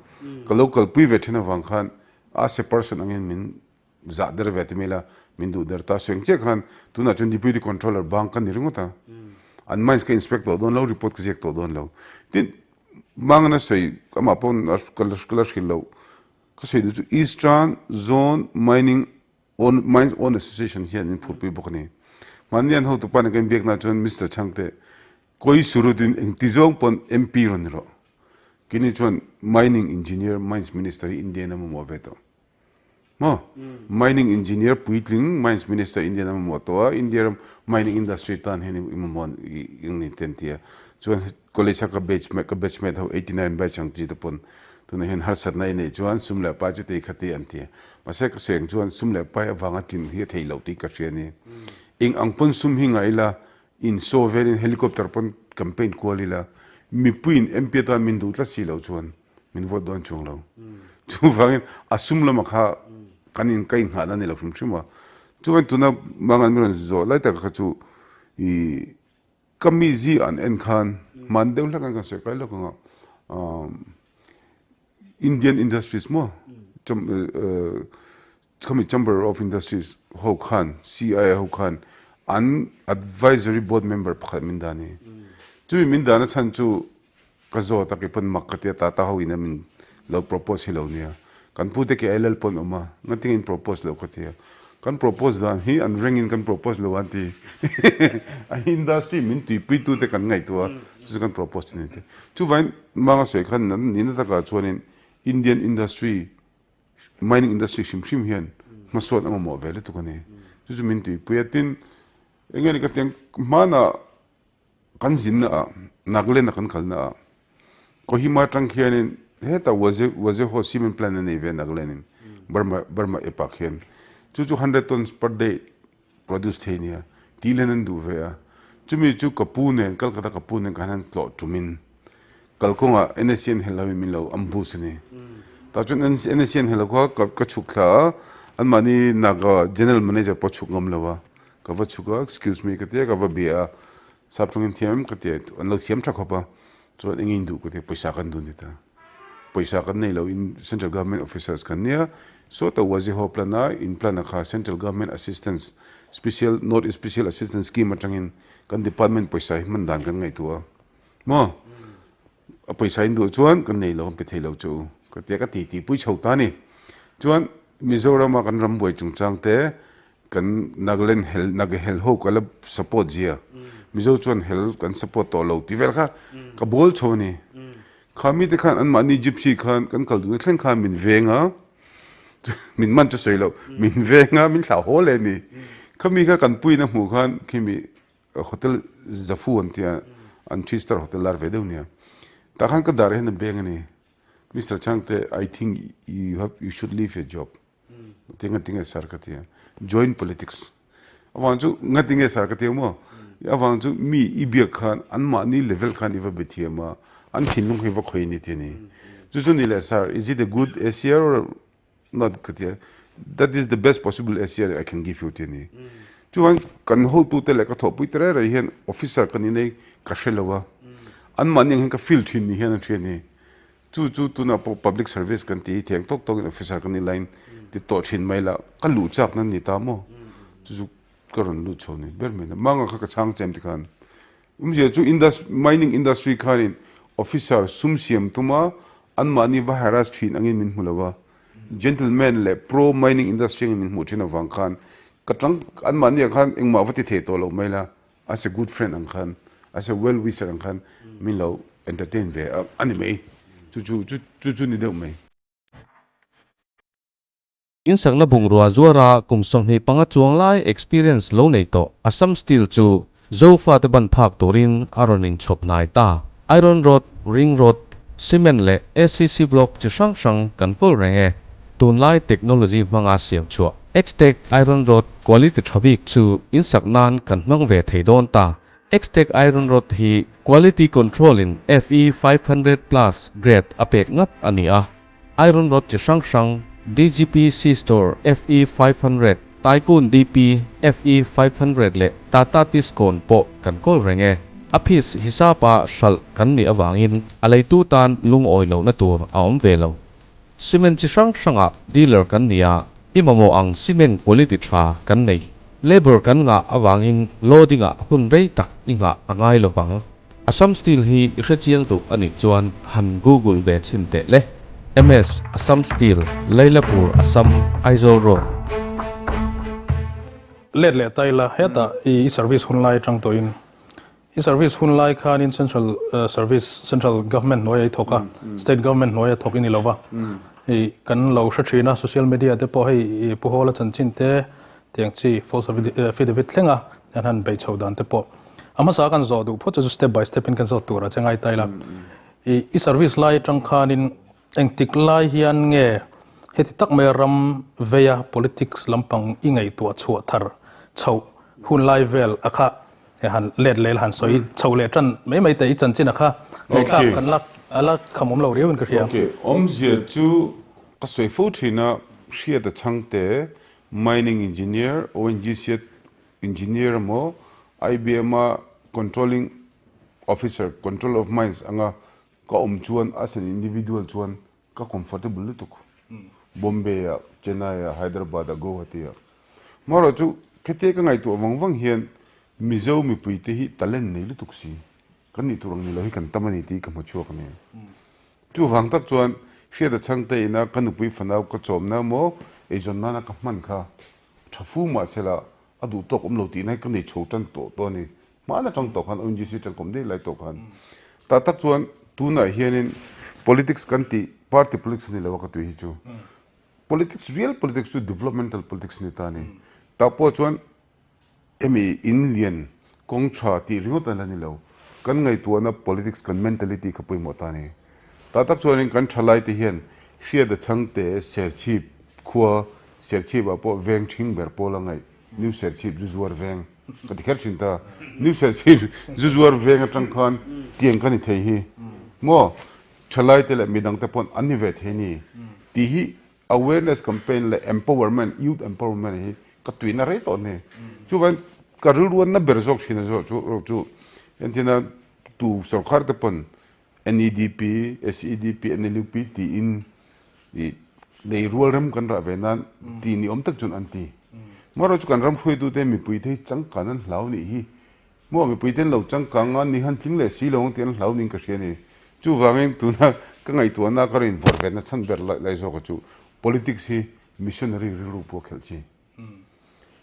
ka lo kalpui ve thin avang khan as a person angin min zah der ve ti mai la, min duh der ta. Sueng chiah khan tunah chuan deputy controller bang ka ni ringawt a, an mines ka inspect tawh dawn lo, report ka ziak tawh dawn lo. Tin, Mangana sawi amah pawn ka la hrilh loh, ka sawi duh chu Eastern Zone Mining Own Mines Own Association hian min phurpui bawk a ni. Mahni an hotupa nen kan inbiakna chuan Mister Chhangte, Kawi Surutin engti zawng pawn MP rawn ni rawh. Keini chuan Mining Engineer, Mines Minister hi Indian a mamawh ve tawh. Maw? Mining Engineer puitling Mines Minister Indian a mamawh tawh a, India ram mining industry tan hian i mamawh eng ni te an ti a. Chuan college a ka batch ka batchmate ho 89 batch ang chi te pawn tunah hian harsatna i neih chuan sum leh pai chu tei kha te an ti a. Mahse ka sawi ang chuan sum leh pai avanga tlin hi a theih loh tih ka hria a ni. Eng ang pawn sum hi ngaih ila In saw velin helicopter pawn campaign kual ila, mipuiin MP atan min duh tlat si loh chuan min vote dawn chuang lo. Chuvangin a sum lama kha kan in ka inghahna a ni lo hrim hrim a. Chuvangin tuna Mangan min rawn zawh lai taka kha chu i ka mizi an en khan hman deuh hlek an kan sawi kai lawk ang a, Indian Industries maw Khami Chamber of Industries ho khan, CII ho khan an Advisory Board member pakhat min dan i. Chumi min dan a chhan chu ka zawt a, kei pawn mak ka ti a, Tata ho in a min lo propose hi lo nia. Kan pute ke ai lal pawn awm a, ngatinge in propose loh ka ti a. Kan propose dan hi an reng in kan propose lo an ti. A industry min tuipui tute kan ngaihtuah a, chu chu kan propose thin a ni. Chuvangin Manga sawi khan nihna takah chuanin Indian industry Mining industry hrim hrim hian hmasawn a mamawh ve lutuk a ni. Chu chu min tuipui a, tin eng nge ni ka tiang hmanah kan zinna ah Nagaland a kan kalna ah Kohima atang khianin hetah Wazeho cement plant a nei ve Nagaland in Burma Burma ep ah khian chu chu hundred tons per day produce thei nia tih len an duh ve a, chumi chu ka pu nen Calcutta ka pu nen khan han tlawh tumin kalkawngah NSCN hel loin min lo ambush a ni. Tah chuan NSCN hel lo kha ka chhuk thla a, anmahni Naga general manager pawh chhuk ngam lo a, ka va chhuk a excuse me ka ti a, ka va bia a, sap tawngin thiam em ka ti a, an lo thiam tha khawp a, chuan eng in duh ka ti a, pawisa kan duh a ni ta. Pawisa kan nei lo in Central Government officers kan nia, sawta Waziho plan a in plan a kha Central Government Assistance Special North East Special Assistance Scheme atangin kan department pawisa hi hman dan kan ngaihtuah a maw a pawisa in duh chuan kan nei lo kan pe thei lo chu ka tia ka ti ti pui chho ta ni chuan Mizoram a kan rambuai chungchang te kan Nagaland hel Naga hel ho ka la support zia Mizo chuan hel kan support tawh lo tih vel kha ka bawl chho a ni. Kha mite khan anmahni gypsy khan kan kal duhna thleng khan min veng a, min man chu sawi loh, min veng a, min thlah haw leh a ni. Kha mi kha kan puiin a hmuh khan khimi hotel Zafu an tia, an three star hotel lar ve deuh nia. Tah khan ka dar hian a beng a ni. Mister Chhangte, I think you have, you should leave your job. Ti nga tinge sir ka ti a. Join politics. Avang chu nga tinge sir ka ti a maw? Avang chu mi i biak khan anmahni level khan i va be thiam a, an thinlung kha i va khawi a ni ti a ni. Chu chu ni le sir, is it a good ACR or not ka ti a, that is the best possible ACR I can give you ti a ni. Chuvang kan hotute leh ka thawhpui te reng reng hian officer ka nih nei ka hre lo a, anmahni ang hian ka feel thin ni hian an hria a ni. Chu chu tunah pawh public service kan ti hi theng tawk tawkin officer ka nih laiin ti tawh thin mai la, ka luh chak nan ni ta maw? Chu chu ka rawn lut chho ni ber mai la. Manga kha ka chhang chem tikhan Awmzia chu mining industry khanin officer sum siam tuma anmahni va harass thin angin min hmu lo a, gentleman leh pro mining industry angin min hmuh thin avang khan ka tang anmahni ah khan engmah va ti thei tawh lo mai la, as a good friend ang khan, as a well wisher ang khan min lo entertain ve a ni mai. Chu chu chu chu ni deuh mai. Insakna bungrua zuara kum 25 chuang lai experience lo nei tawh Assam Steel chu Zofate ban phak turin a rawn inchhawp hnai ta. Iron rod, ring rod, cement leh ACC block chi hrang hrang kan kawl reng e. Tunlai technology hmanga siam chhuah X-Tech iron rod quality tha bik chu insak nan kan hmang ve thei dawn ta. X-Tech iron rod hi quality control in FE 500 plus grade a pek ngat a ni a. Iron rod chi hrang hrang, DGP Sistor FE 500, Tycoon DP FE 500 leh Tata Tiscon pawh kan kawl reng e. A piece hisapa hralh kan nih avangin a leitu tan lungawi lohna tur a awm ve lo. Cement chi hrang hrangah dealer kan ni a, i mamawh ang cement quality tha kan nei. Labour kan ngah avangin loading ah hun rei tak i nghah a ngai lovang. Assam Steel hi i hre chiang duh a nih chuan han Google ve chhin teh le. MS Assam Steel, Lailapur, Assam, Aizawl Road. Let leh ta ila, hetah i service hun lai atang tawhin, i service hun lai khanin Central Service, Central Government hnuaia i thawk a, State Government hnuaia thawk i ni lo va. I kan lo hre thin a, social media te pawh hei Pu Hawla chanchin te, tiang chi false affidavit thlenga an han beih chhoh dan te pawh. A hmasa kan zawh duh phawt chu step by step in kan zawt tur a che ngai ta ila. I i service lai atang khanin engtik lai hian nge heti tak mai ram veia politics lampang i ngaihtuah chhuah thar chhoh hun lai vel a kha han let leh han sawi chho leh tan mai mai te i chanchin a kha ngaihthlak kan la a la khamawm lo riau in ka hria. Okay, awmzia chu ka sawi fo thin a, hriat a chhangte mining engineer, ONGC a Engineer emaw IBM a Controlling Officer, Control of Mines anga ka awm chuan as an individual chuan ka comfortable lutuk. Bombay ah, Chennai ah, Hyderabad ah, Guwahati ah. Marawh chu khetia ka ngaihtuah vang vang hian Mizo mipui te hi talent nei lutuk si, kan nih tur ang ni lo hi kan tam a ni tih ka hmu chhuak a ni. Chuvang tak chuan Hriata Chhangte ina ka nupui fanau ka chawmna emaw eizawn nana ka hman kha Tha fu mahsela a duh tawk awm lo tihna hi ka nei chho tan tawh tawh a ni. Hmaan atang tawh khan ONGC tangkawm daih lai tawh khan. Tah tak chuan tunah hianin politics kan tih party politics a ni lo a ka tui hi chu. Politics real politics chu developmental politics a ni ta a ni. Tah pawh chuan hemi in lian kawng tha tih ringawt a la ni lo. Kan ngaihtuahna politics kan mentality kha pawimawh ta a ni. Tah tak chuanin kan thalaite hian Hriata Chhangte Serchhip khua Serchhip ah pawh veng ṭhing ber pawl a ngaih New Serchhip zu zuar veng ka ti kher ṭhin ta. New Serchhip zu zuar veng aṭang khan tiang ka ni thei hi maw ṭhalaite leh midangte pawn an ni ve thei ni tih hi awareness campaign leh empowerment, youth empowerment hi ka tuina rei tawh a ni. Chuvangin ka rilruanna ber zawk ṭhin a zawh chu chu entirna tu sorkar te pawn NEDP, SEDP, NLUP tiin i lei rual rem kan rah ve nan ti ni awm tak chuan an ti. Marawh chu kan ram hruaitute mipuite hi changkan an hlau nih hi. Maw mipuite an lo changkang a, ni han tling leh si lo ang tih an hlau niin ka hria a ni. Chuvangin tuna ka ngaihtuahna ka rawn invawrh ve na chhan ber lai zawka chu politics hi missionary rilru pawh a khelh chi.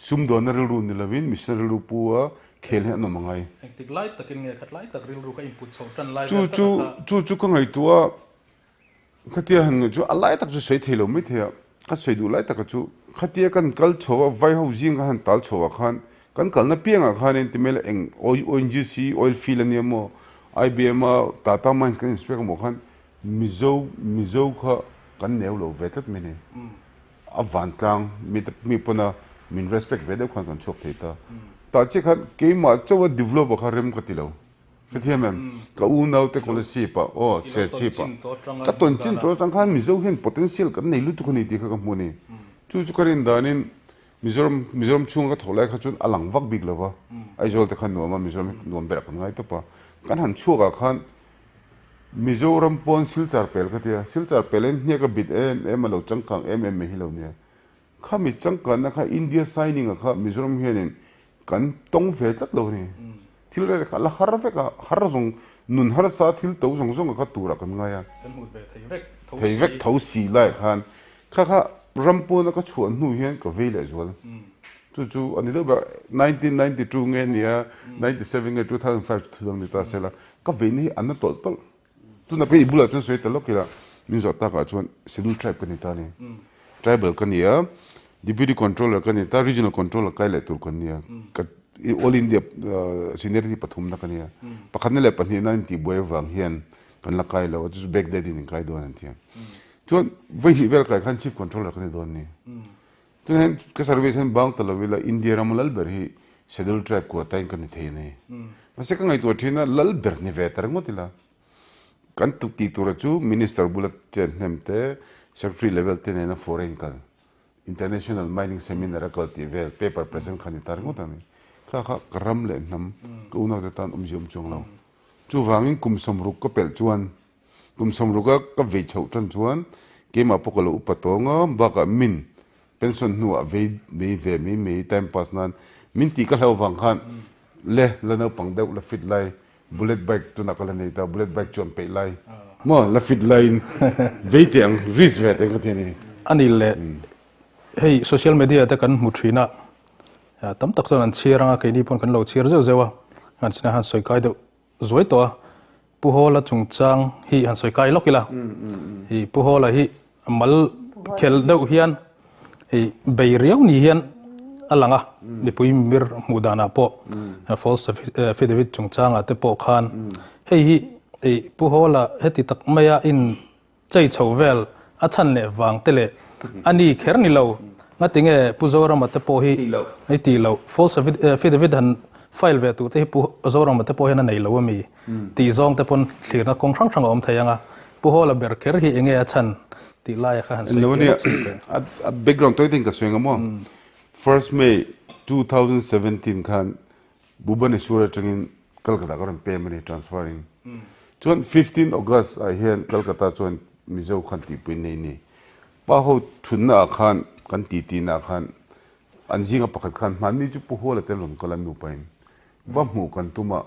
Sumdawnna rilru ni lovin mihring rilru pu a khel hi an awm a ngai. Engtik lai takin nge khat lai tak rilru ka input chhoh tan lai vel tak a kha. Chu chu ka ngaihtuah a, khatia han ngaih chu a lai tak chu sawi thei lo mai thei a, ka sawi duh lai taka chu khatia kan kal chho a, vai ho zing kan han tal chho ah khan kan kalna piangah khanin ti mai la eng ONGC oil field a nia maw? IBM a Tata Mines kan inspect maw khan Mizo Mizo kha kan neu lo ve tlat mai ni. A vantlang mi te mi pawn a min respect ve deuh khan kan chhuak thei ta. Tah chiah khan keimah chauh a develop a kha rem ka ti lo. Hrethiam em? Ka unau te Kolasib ah aw Serchhip ah ka tawn chin tawh atang khan Mizo hian potential kan nei lutuk a ni tih kha ka hmu a ni. Chu chu ka rin danin Mizoram Mizoram chhunga ka thawh lai kha chuan a lang vak bik lo va, Aizawl te kha nuam a, Mizoram hi nuam berah kan ngai tawp a. Kan han chhuak ah khan Mizoram pawn Silchar pel ka tia, Silchar pel hian hniak a bit em em a lo changkang em em mai hi lo nia. Khami changkanna kha India signing ah kha Mizoram hianin kan tawng ve tlat lo a ni. Thil rel kha a la har vek a, har zawng nun harsa thil to zawng zawng a kha turah kan ngai a. Kan hmuh ve thei vek tho si. Thei vek tho si laiah khan kha kha ram pawna ka chhuah hnu hian ka vei leh zual. Chu chu a ni deuh ber 1992 nge nia 97 nge 2005 chu thudang ni ta sela ka veina hi a na tawlh tawlh. Tuna pawh i bulah chuan sawi ta lawk ila, min zawh takah chuan Scheduled Tribe ka ni ta a ni. Tribal ka ni a, Deputy Controller ka ni ta, Regional Controller kai leh tur kan ni a. Ka All India seniority pathumna ka ni a. Pakhatna leh pahnihna intihbuai avang hian kan la kai lo a, chu chu backdate in inkai dawn an ti a. Chuan vawi hnih vel kai khan Chief Controller ka ni dawn a ni. Chuan hian ka service hian bang ta lo ila India rama lal ber hi Scheduled Tribe quota in ka ni thei a ni. Mahse ka ngaihtuah thin a, lal ber ni ve ta ringawt ila. Kan tuk tih tura chu Minister bula chen hnem te, Secretary level te nena foreign kal, International Mining Seminar a kal tih vel paper present kha ni ta ringawt a ni. Kha kha ka ram leh hnam, ka unaute tan awmzia awm chuang lo. Chuvangin kum 60 ka pelh chuan Kum 60 a ka vei chhoh tan chuan keimah pawh ka lo upa tawng a, bakah min pension hnuah vei mai ve mai mai time pass nan min tih ka hlauh vang khan le la naupang deuh la fit lai bullet bike tunah ka la nei ta bullet bike chuan peih lai maw la fit laiin vei teh ang risk ve teh ang ka ti a ni. A ni le, hei social media te kan hmu thin a, tam tak chuan an chhiar ang a, keini pawn kan lo chhiar zeuh zeuh a, han china han sawi kai deuh Zuai tawh a, Pu Hawla chungchang hi han sawi kai lawk ila. I Pu Hawla hi mal khel deuh hian i bei riau ni hian a lang a, mipui mimir hmuh danah pawh false affidavit chungchangah te pawh khan hei hi i Pu Hawla heti tak maia in Chei chho vel a chhan leh vang te leh a ni kher ni lo. Ngati nge Pu Zorama te pawh hi i tih loh. False affidavit han file ve tur te hi Pu Zorama te pawh hian a nei lo a mi tih zawng te pawn thlirna kawng hrang hrang a awm thei ang a. Pu Hawla ber kher hi enge a chhan tih laia kha han sawi fiah lawk sin teh. A background tawi ten ka sawi ang a maw. First May 2017 khan Bhubaneswar atangin Calcutta ka rawn pem a ni, transferring. Chuan 15 August ah hian Calcutta chuan Mizo khan tihpui nei ni. Pa ho thunna ah khan kan titi na ah khan an zinga pakhat khan hmanni chu Pu Huala te an rawn kal a nupa in va hmuh kan tum a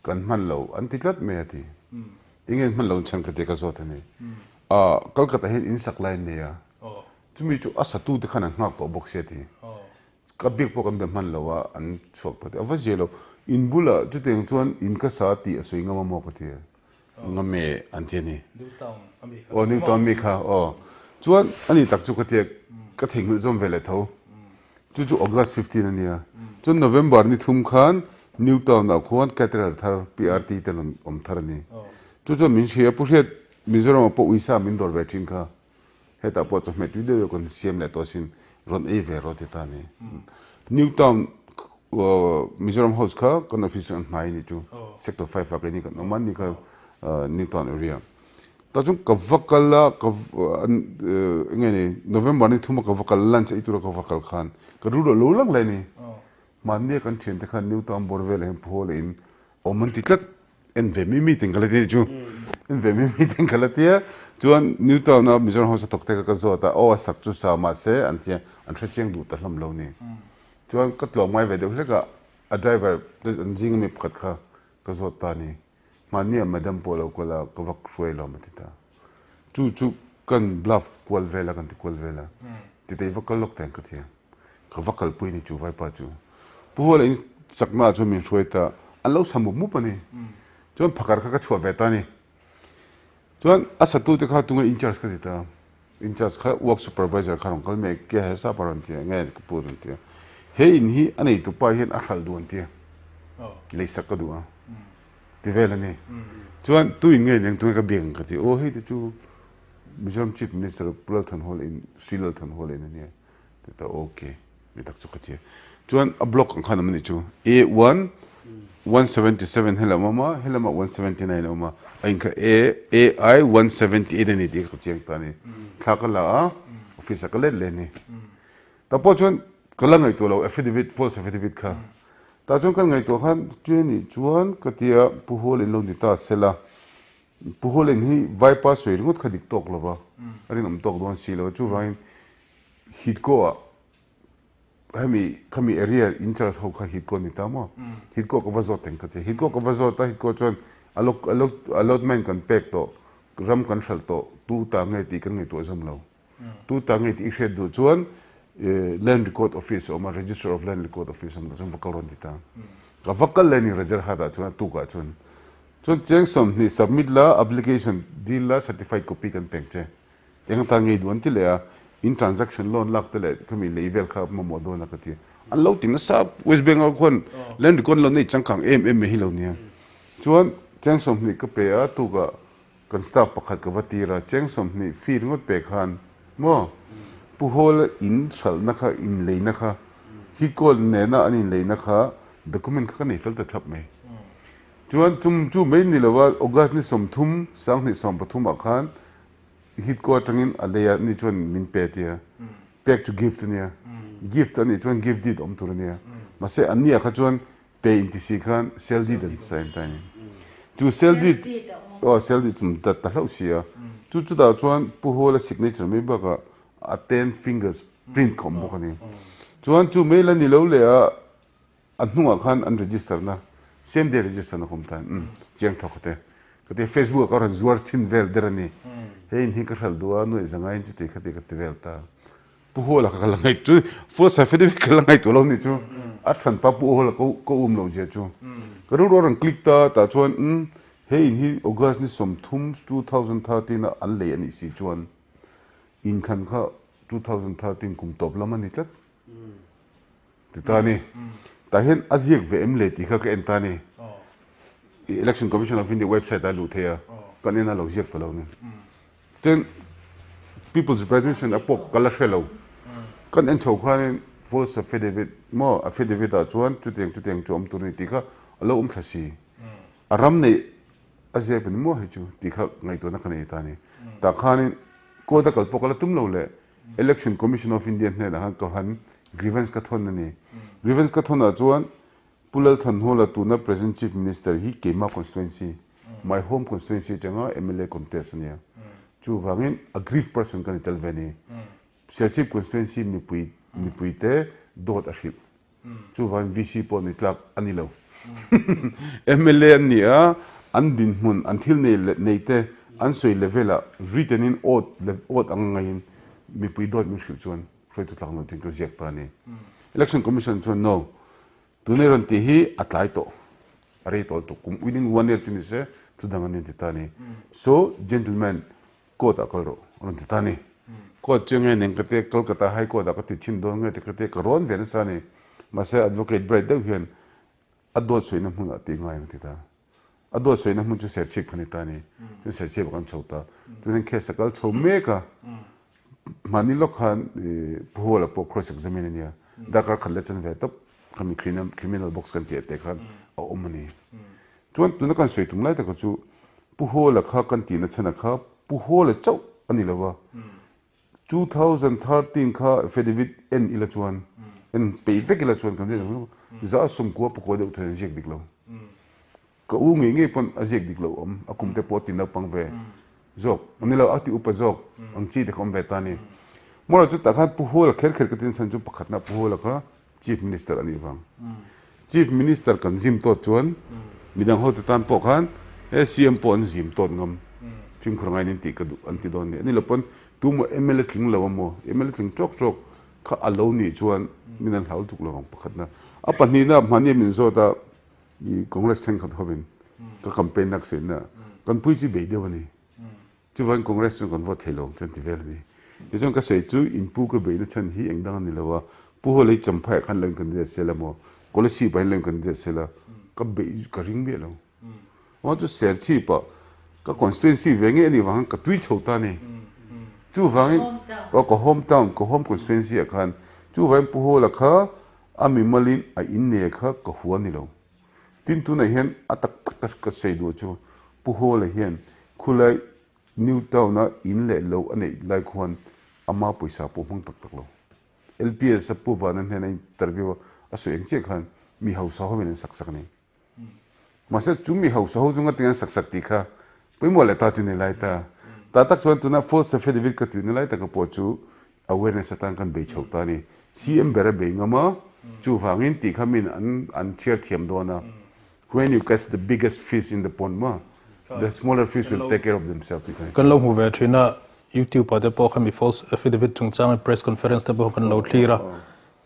kan hman lo an ti tlat mai a ti. Enge an hman lo chhan ka ti ka zawt a ni. Ah Calcutta hian in sak lai an nei a chumi chu a satu te khan an nghak tawh bawk sia ti. Ka biak pawh kan be hman lo a, an chhuak tawh tih a va zia lo. In bulah chutiang chuan in ka sa tih a sawi ngam a maw ka ti a. Ngam e an ti a ni. Aw New Town mi kha aw. Chuan a ni tak chu ka ti a, ka theihnghilh zawm ve leh tho. Chu chu August 15 a nia. Chuan November ni thum khan New Town ah khuan caterer thar PRT te rawn awm thar a ni. Chu chuan min hria, Pu Hriat Mizoram ah pawh uisa min dawr ve thin kha. Hetah pawh chawhmeh tui deuh deuh kan siam leh tawh asin, rawn ei ve rawh ti ta a ni. New Town Mizoram House kha kan office an hnai a ni chu, Sector 5 ah keini kan awm a, ni kha New Town area. Tah chuan ka va kal a, ka enge ni November ni thuma ka va kal lunch ei tura ka va kal khan ka rilru a lo lang leh a ni. Mahnia kan thiante khan New Town bawr velah hian phaw leh in awm an ti tlat. En ve mi mi ten ka la ti chu en ve mi mi ten ka la ti a chuan New Town a Mizoram House a thawk te kha ka zawt a aw a sak chu sa mahse an tia an hre chiang duh ta hlawm lo ni chuan ka tlawm ngai ve deuh hlek a a driver te an zing ami pakhat kha ka zawt ta ni hmanni ah madam pawh a lo kal a ka vak hruai lawm a ti ta chu chu kan bluff kual vel a kan ti kual vel a titei va kal lawk teng ka ti a. Ka va kalpui ni chu vaipa chu. Pu Huala in chakna ah chuan min hruai ta, an lo sa mup mup a ni. Chuan phakar kha ka chhuah ve ta a ni. Chuan a satu te kha tunge in charge ka ti ta. In charge kha work supervisor kha rawn kal mek ke he sap a rawn ti a, nge ka pu a rawn ti a. He in hi a neitu pa hian a hralh duh an ti a, leisak ka duh a. Ti vel a ni. Chuan tu in nge eng tunge ka biak ang ka ti, aw hei te chu Mizoram Chief Minister Pu Lal Thanhawla in, Sri Lal Thanhawla in a nia. Ti ta ok, mi tak chu ka ti a. Chuan a block ang khan awm a nih chu, A one, 177 helam a awm a, helamah 179 a awm a, a inkha A, AI 178 a ni tih ka chiang ta a ni. Thla ka la a, office ah ka let leh a ni. Tah pawh chuan ka la ngaihtuah lo affidavit, false affidavit kha. Tah chuan kan ngaihtuah khan Ṭe nih chuan ka tia Pu Hual in lo ni ta sela, Pu Hual in hi Vaipa sawi ringawt kha dik tawk lova, a rinawm tawk dawn si lo. Chuvangin Hitko ah hemi khami area in charge ho kha Hitko ni ta maw? Hitko ka va zawt eng ka ti. Hitko ka va zawt a, Hitko chuan allotment kan pek tawh, ram kan hralh tawh, tu ta nge tih kan ngaihtuah zawm lo. Tu ta nge tih i hriat duh chuan Land Record Office a awm a, Register of Land Record Office a awm tah chuan va kal rawn ti ta. Ka va kal leh ni Rajarhat ah chuan a tuk ah chuan. Chuan cheng 20 submit la, application dil la, certified copy kan pek che. Eng atan ngei duh an ti leh a, in transaction loan lak te leh khami lei vel kha mamawh dawn a ka ti. An lo ti nasa West Bengal khuan Land Record loan nei changkang em em mai hi lo nia. Chuan cheng 20 ka pe a, tuk ah Kan staff pakhat ka va tir a, cheng 20 fee ringawt pek khan maw Pu Hawla in hralhna kha in leina kha hi call nena an in leina kha document kha ka nei fel ta thlap mai. Chuan chum chu mai ni lova August ni 30 2013 ah khan Hitco atangin a lei a ni chuan min pe tia pek chu gift ania gift anih chuan gift deed awm tur ania mahse anni ah kha chuan Pe in ti si khan sale deed an sign ta a ni. Chu sale deed aw sale deed chu ta hlauh si a. Chu chutah chuan Pu Hawla signature mai bakah a ten fingers print kha awm bawk a ni. Chuan chu mai la ni lo leh a a hnungah khan an register na same day register na kha awm ta a ni. Umm chiang thawk kha te. Ka ti Facebook ah ka rawn zuar thin vel der a ni. Hei in hi ka hralh duh a nuaih zangaiin chuti khati ka ti vel ta. Pu Hawla kha ka la ngaih chu Full Scientific ka la ngaihtuah lo nih chu a thlan pa Pu Hawla ka ka um loh zia chu ka rilru a rawn click ta tah chuan umm he in hi August ni 30 2013 a an lei a nih si chuan inthlan kha 2013 kum tawp lam a ni tlat Ti ta ni. Tah hian a ziak ve em le tih kha ka en ta ni. Election Commission of India website ah luh thei a, kan en a lo ziak ta lo ni. Chuan People's Representation a pawh ka la hre lo. Kan en chho khanin false affidavit maw affidavit ah chuan chutiang chutiang chu awm tur a ni tih kha a lo awm thla si. A ram neih a ziak ni maw hei chu tih kha ngaihtuahna ka nei ta ni. Tah khanin court a kal pawh ka la tum lo le. Election Commission of India hnenah khan ka han grievance ka thawn a ni. Grievance ka thawnah chuan Pu Lal Thanhawla tuna present Chief Minister hi keimah constituency, my home constituency atanga mla contest a nia. Chuvangin aggrieved person ka ni tel ve a ni. Serchhip constituency mipui mipuite dawt a hrilh. Chuvangin VC pawh ni tlak a ni lo. Mla an ni a, an dinhmun, an thil nei leh nei te an sawi level ah written in awt leh awt ang ngaiin mipui dawt min hrilh chuan hruaitu tlak lo tin ka ziak ta a ni. Election Commission chuan no, tunei rawn tih hi a tlai tawh, a rei tawh lutuk, kum within one year chu ni se thudang an inti ta a ni. So, gentleman, Court ah kal rawh a rawn ti ta a ni. Court chu nge nen ka tia Kolkata High Court ah ka ti chhin dawn nge ti ka tia ka rawn ve nasa a ni. Mahse Advocate Bright deuh hian a dawt sawina hmun ah tih ngai ang ti ta. A dawt sawina hmun chu Serchhip kha ni ta a ni. Chuan Serchhip ah kan chho ta. Chuan heng case a kal chho mek a. Mahni lawk khan Pu Hawla pawh cross examine a nia. Darkar khat leh chanve tawp khami criminal box kan tih ah te khan a awm a ni. Chuan tuna kan sawi tum lai taka chu Pu Hawla kha kan tihna chhan kha Pu Hawla chauh a ni lo va, 2013 kha affidavit en ila chuan en peih vek ila chuan kan ziak ang za 90 pakua deuh thei an ziak dik lo. Ka u ngei ngei pawn a ziak dik lo awm, a kum te pawh a ti naupang ve zawk a ni lo, a ti upa zawk ang chi te kha awm ve ta a ni. Mawla chu tah khan Pu Hawla kher kher ka tin chhan chu pakhatna Pu Hawla kha Chief Minister a nih vang. Chief Minister kan zim tawt chuan midang hote tan pawh khan he CM pawh an zim tawt ngam. Fimkhur ngaiin an tih ka duh an ti dawn nia. Ni lo pawn tumaw mla tling lo amaw, mla tling tawk tawk kha a lo nih chuan min an hlau tuk lo ang pakhatna. A pahnihna hmahni min zawt a i Congress thenkhat hovin ka campaign na ka sawi na kan pui chu bei deuh a ni. Chuvangin Congress chuan kan vote thei lo ang chuan ti vel a ni. Tichuan ka sawi chu inpu ka beihna chhan hi eng dang a ni lo a, Pu Hawlei Champhaiah khan lo in candidate sel a maw, Kolasib ah hian lo in candidate sel a, ka beih ka ring miah lo. Aw chu Serchhip ah ka constituency ve ngei a nih vang khan ka tui chho ta a ni. Chuvangin aw ka home town, ka home constituency ah khan chuvangin Pu Hawla kha a mimalin a innei kha ka hua ni lo. Tin tunah hian a tak tak ka sawi duh chu Pu Hawla hian khulai New Town a in leh lo a neih lai khuan ama pawisa pawh hmang tak tak lo. LPS a Pu Vana hnena interview a sawi ang chiah khan mi hausa hovin an sak sak a ni. Mahse chu mi hausa ho chu ngatinge an sak sak tih kha pawimawh leh ta chu ni lai ta. Tah tak chuan tuna false affidavit ka tuina lai taka pawh chu awareness atan kan bei chho ta a ni. CM ber a bei ngam a, chuvangin tih kha min an an chhiar thiam dawn a. When you catch the biggest fish in the pond maw, the smaller fish will take care of themselves tih kha ni. Kan lo hmu ve thin a, YouTube ah te pawh khami false affidavit chungchang press conference te pawh kan lo thlir a.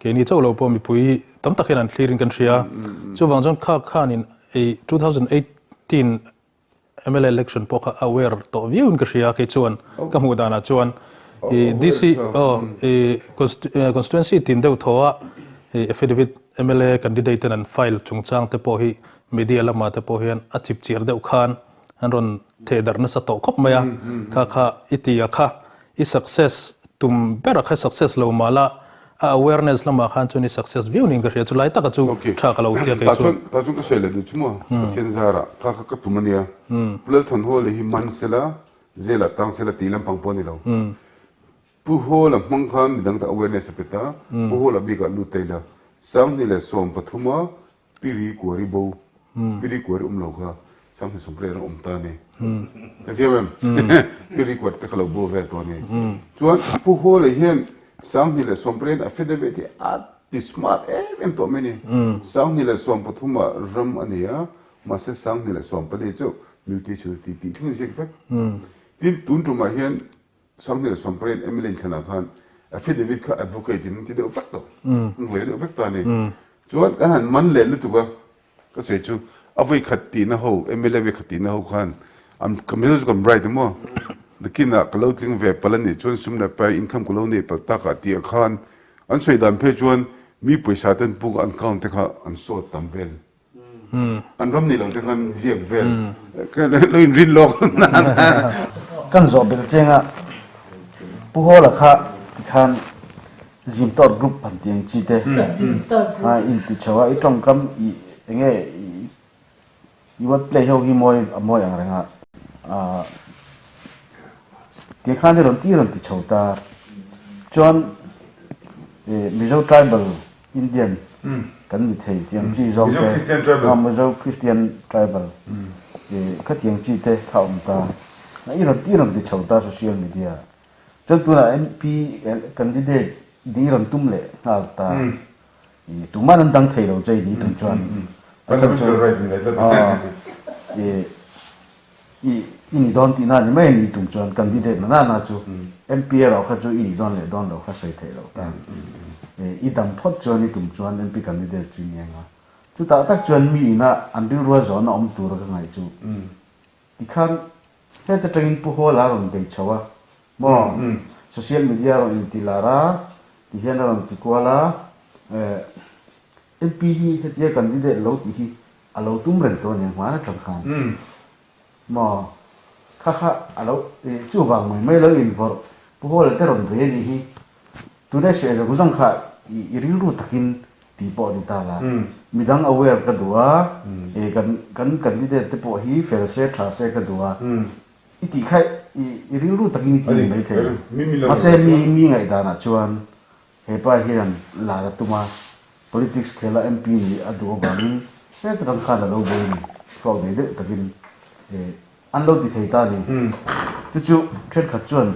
Keini chauh lo pawh mipui tam tak hian an thlir in kan hria. Chuvang chuan kha khanin ei 2018 mla election pawh kha aware tawh viau in ka hria kei chuan ka hmuh danah chuan i DC aw i constituency tin deuh thaw a i affidavit mla candidate ten an file chungchang te pawh hi media lamah te pawh hian a chip chiar deuh khan an rawn theh darh nasa tawh khawp mai a kha kha i ti a kha I success tum ber a kha success lo mah la, a awareness lamah khan chuan i success viau niin ka hria chu lai taka chu tha ka lo tia kei chu. Tah chuan ka sawi leh duh chu maw, Pathian zarah kha kha ka tum a nia. Pu Lalthanhawla hi man sela, zelah tang sela tih lampang pawh a ni lo. Pu Hawla hmang khan midang ta awareness a pe ta, Pu Hawla bikah lut ta ila, Sanghni leh 13 a Piri kuari bo, piri kuari awm lo kha Sanghni Sawmriat a awm ta a ni. Ka thiam em? Piri kuari te kha lo bo vel tawh a ni. Chuan Pu Hawla hian Sanghni leh Sawmriat affidavit hi a ti smart em em tawh mai a ni. 2013 ah ram a nei a, mahse 2014 chu mutation a ti tih thleng ziak vek. Tin, tun tumah hian 2018 MLA inthlanah khan affidavit kha advocate in an ti deuh vek tawh, an ruai deuh vek ta a ni. Chuan kan han man leh lutuk a, ka sawi chu a vawi khat tihna ho, MLA vawi khat tihna ho khan an ka Mizo chu kan bright emaw, nakinah ka lo tling ve palh a nih chuan sum leh pai income ka lo nei palh takah tih ah khan an sawi dan phei chuan mi pawisa ten puk an count te kha an sawt tam vel. An ram ni lo te khan ziak vel lo in rin lawk nan. Kan zawh bel cheng a Pu Hawla kha tikhan Zimtawt group han ti ang chi te a in ti chho a i tawngkam i enge i word play ho hi mawi a mawi ang reng a tiang khan i rawn ti rawn ti chho ta chuan Mizo tribal Indian kan ni thei tiang chi zawng te, Mizo Christian tribal khatiang chi te kha awm ta. I rawn ti rawn ti chho ta social media. Chuan tunah MP candidate ding i rawn tum leh nghal ta. Tuman an dang thei lo che i ni tum chuan. Fundamental right ni leh tlat. I i ni dawn tihna a ni mai a ni tum chuan candidate na nana chu MP erawh kha chu i ni dawn leh dawn lo kha sawi theih loh ta. I dam phawt chuan i tum chuan MP candidate chu i ni ang a. Chutah tak chuan mi ina an rilrua zawhna awm tura ka ngaih chu tikhan heta tangin Pu Hawla a rawn bei chho a maw social media a rawn inti lar a tihian a rawn ti kual a MP hi hetia candidate lo tih hi A lo tum reng tawh aniang hmaan atang khan maw kha kha a lo chuvang mai mai lo invawrh Pu Hawla te rawn bei anih hi tuna i sawi zawng zawng kha i rilru takin tih pawh a ni ta la midang aware ka duh a kan kan candidate te pawh hi fel se tha se ka duh a i tih kha i rilru takin i ti ni maithei mahse mi mi ngaihdanah chuan He pa hian lar a tum a, politics khela MP nih a duh avangin heta kan khan a lo bawih ni, thluak nei deuh takin an lo ti thei ta a ni. Chu chu thenkhat chuan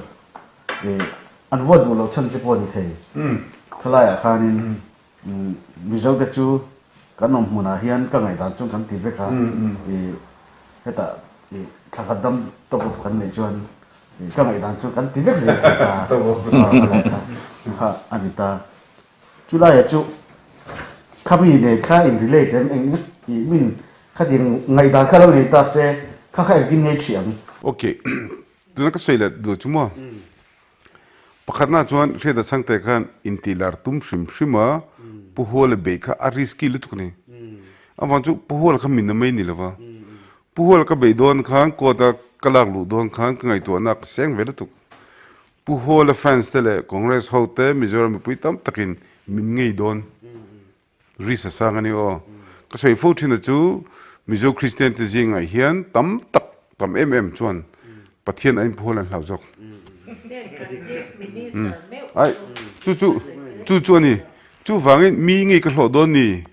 an vote duh loh chhan che pawh a ni thei. Khalaiah khanin Mizote chu kan awm hmunah hian ka ngaihdan chuan kan ti vek a, hetah thla khat dam top up kan neih chuan Ka ngaihdan chu kan ti vek zel thei ta kha a ni ta. Chulaiah chu khami nen kha in relate em eng tih min khatiang ngaihdan kha lo nei ta se kha kha engtin ngei ṭhi ang. Ok, tuna ka sawi leh duh chu maw? Pakhatna chuan Hriata Chhangte khan intihlar tum hrim hrim a, Pu Huala beih kha a risky lutuk a ni. Avang chu Pu Huala kha min na mai ni lova. Pu Hual ka beih dawn khan court a ka lak luh dawn khan ka ngaihtuahna ka seng ve lutuk. Pu Huala fans te leh Congress ho te Mizoram mipui tam takin min ngei dawn risk a sang a ni aw. Ka sawi fo thin a chu Mizo Kristian te zingah hian tam tak tam em em chuan Pathian aiin Pu Huala an hlau zawk. Ai chu chu chu chu a ni. Chuvangin mi ngei ka hlawh dawn ni,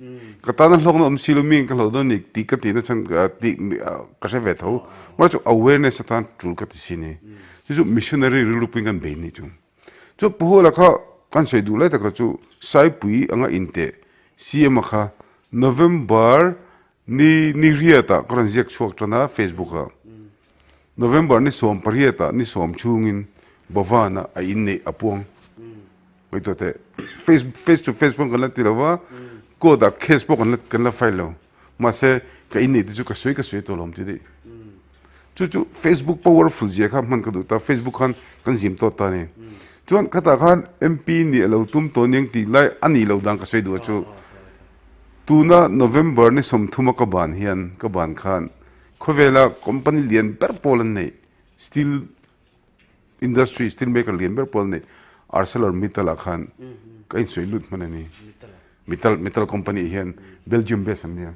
ka tana hlawkna awm si lo mi ngei ka hlawh dawn ni tih ka tihna chhan tih ka hre ve tho. Mahse chu awareness atan tul ka ti si ni. Chu chu missionary rilru puiin kan bei ni chu. Chu Pu Huala kha kan sawi duh lai taka chu Saipui anga inteh CM a kha November ni ni riatah ka rawn ziak chhuak tan a Facebook ah. November ni 18 ah ni sawm chhungin Bhavan-ah a inneih a puang. Ngaihtuah teh, face face to face pawh kan la ti lo va, court ah case pawh kan la kan la file lo. Mahse ka inneih te chu ka sawi ka sawi tawh lo awm ti daih. Chu chu Facebook powerful zia kha hman ka duh ta, Facebook khan kan zim tawt ta a ni. Chuan khatah khan MP nih a lo tum tawh aniang tih lai a nih loh dan ka sawi duh a chu. Tuna November ni 30 a ka ban hian ka ban khan khawvela company lian ber pawl an neih steel Industry steel maker lian ber pawl nei Arcelor Mittal ah khan ka insawi lut hman a ni. Mittal Mittal company hian Belgium base an nia.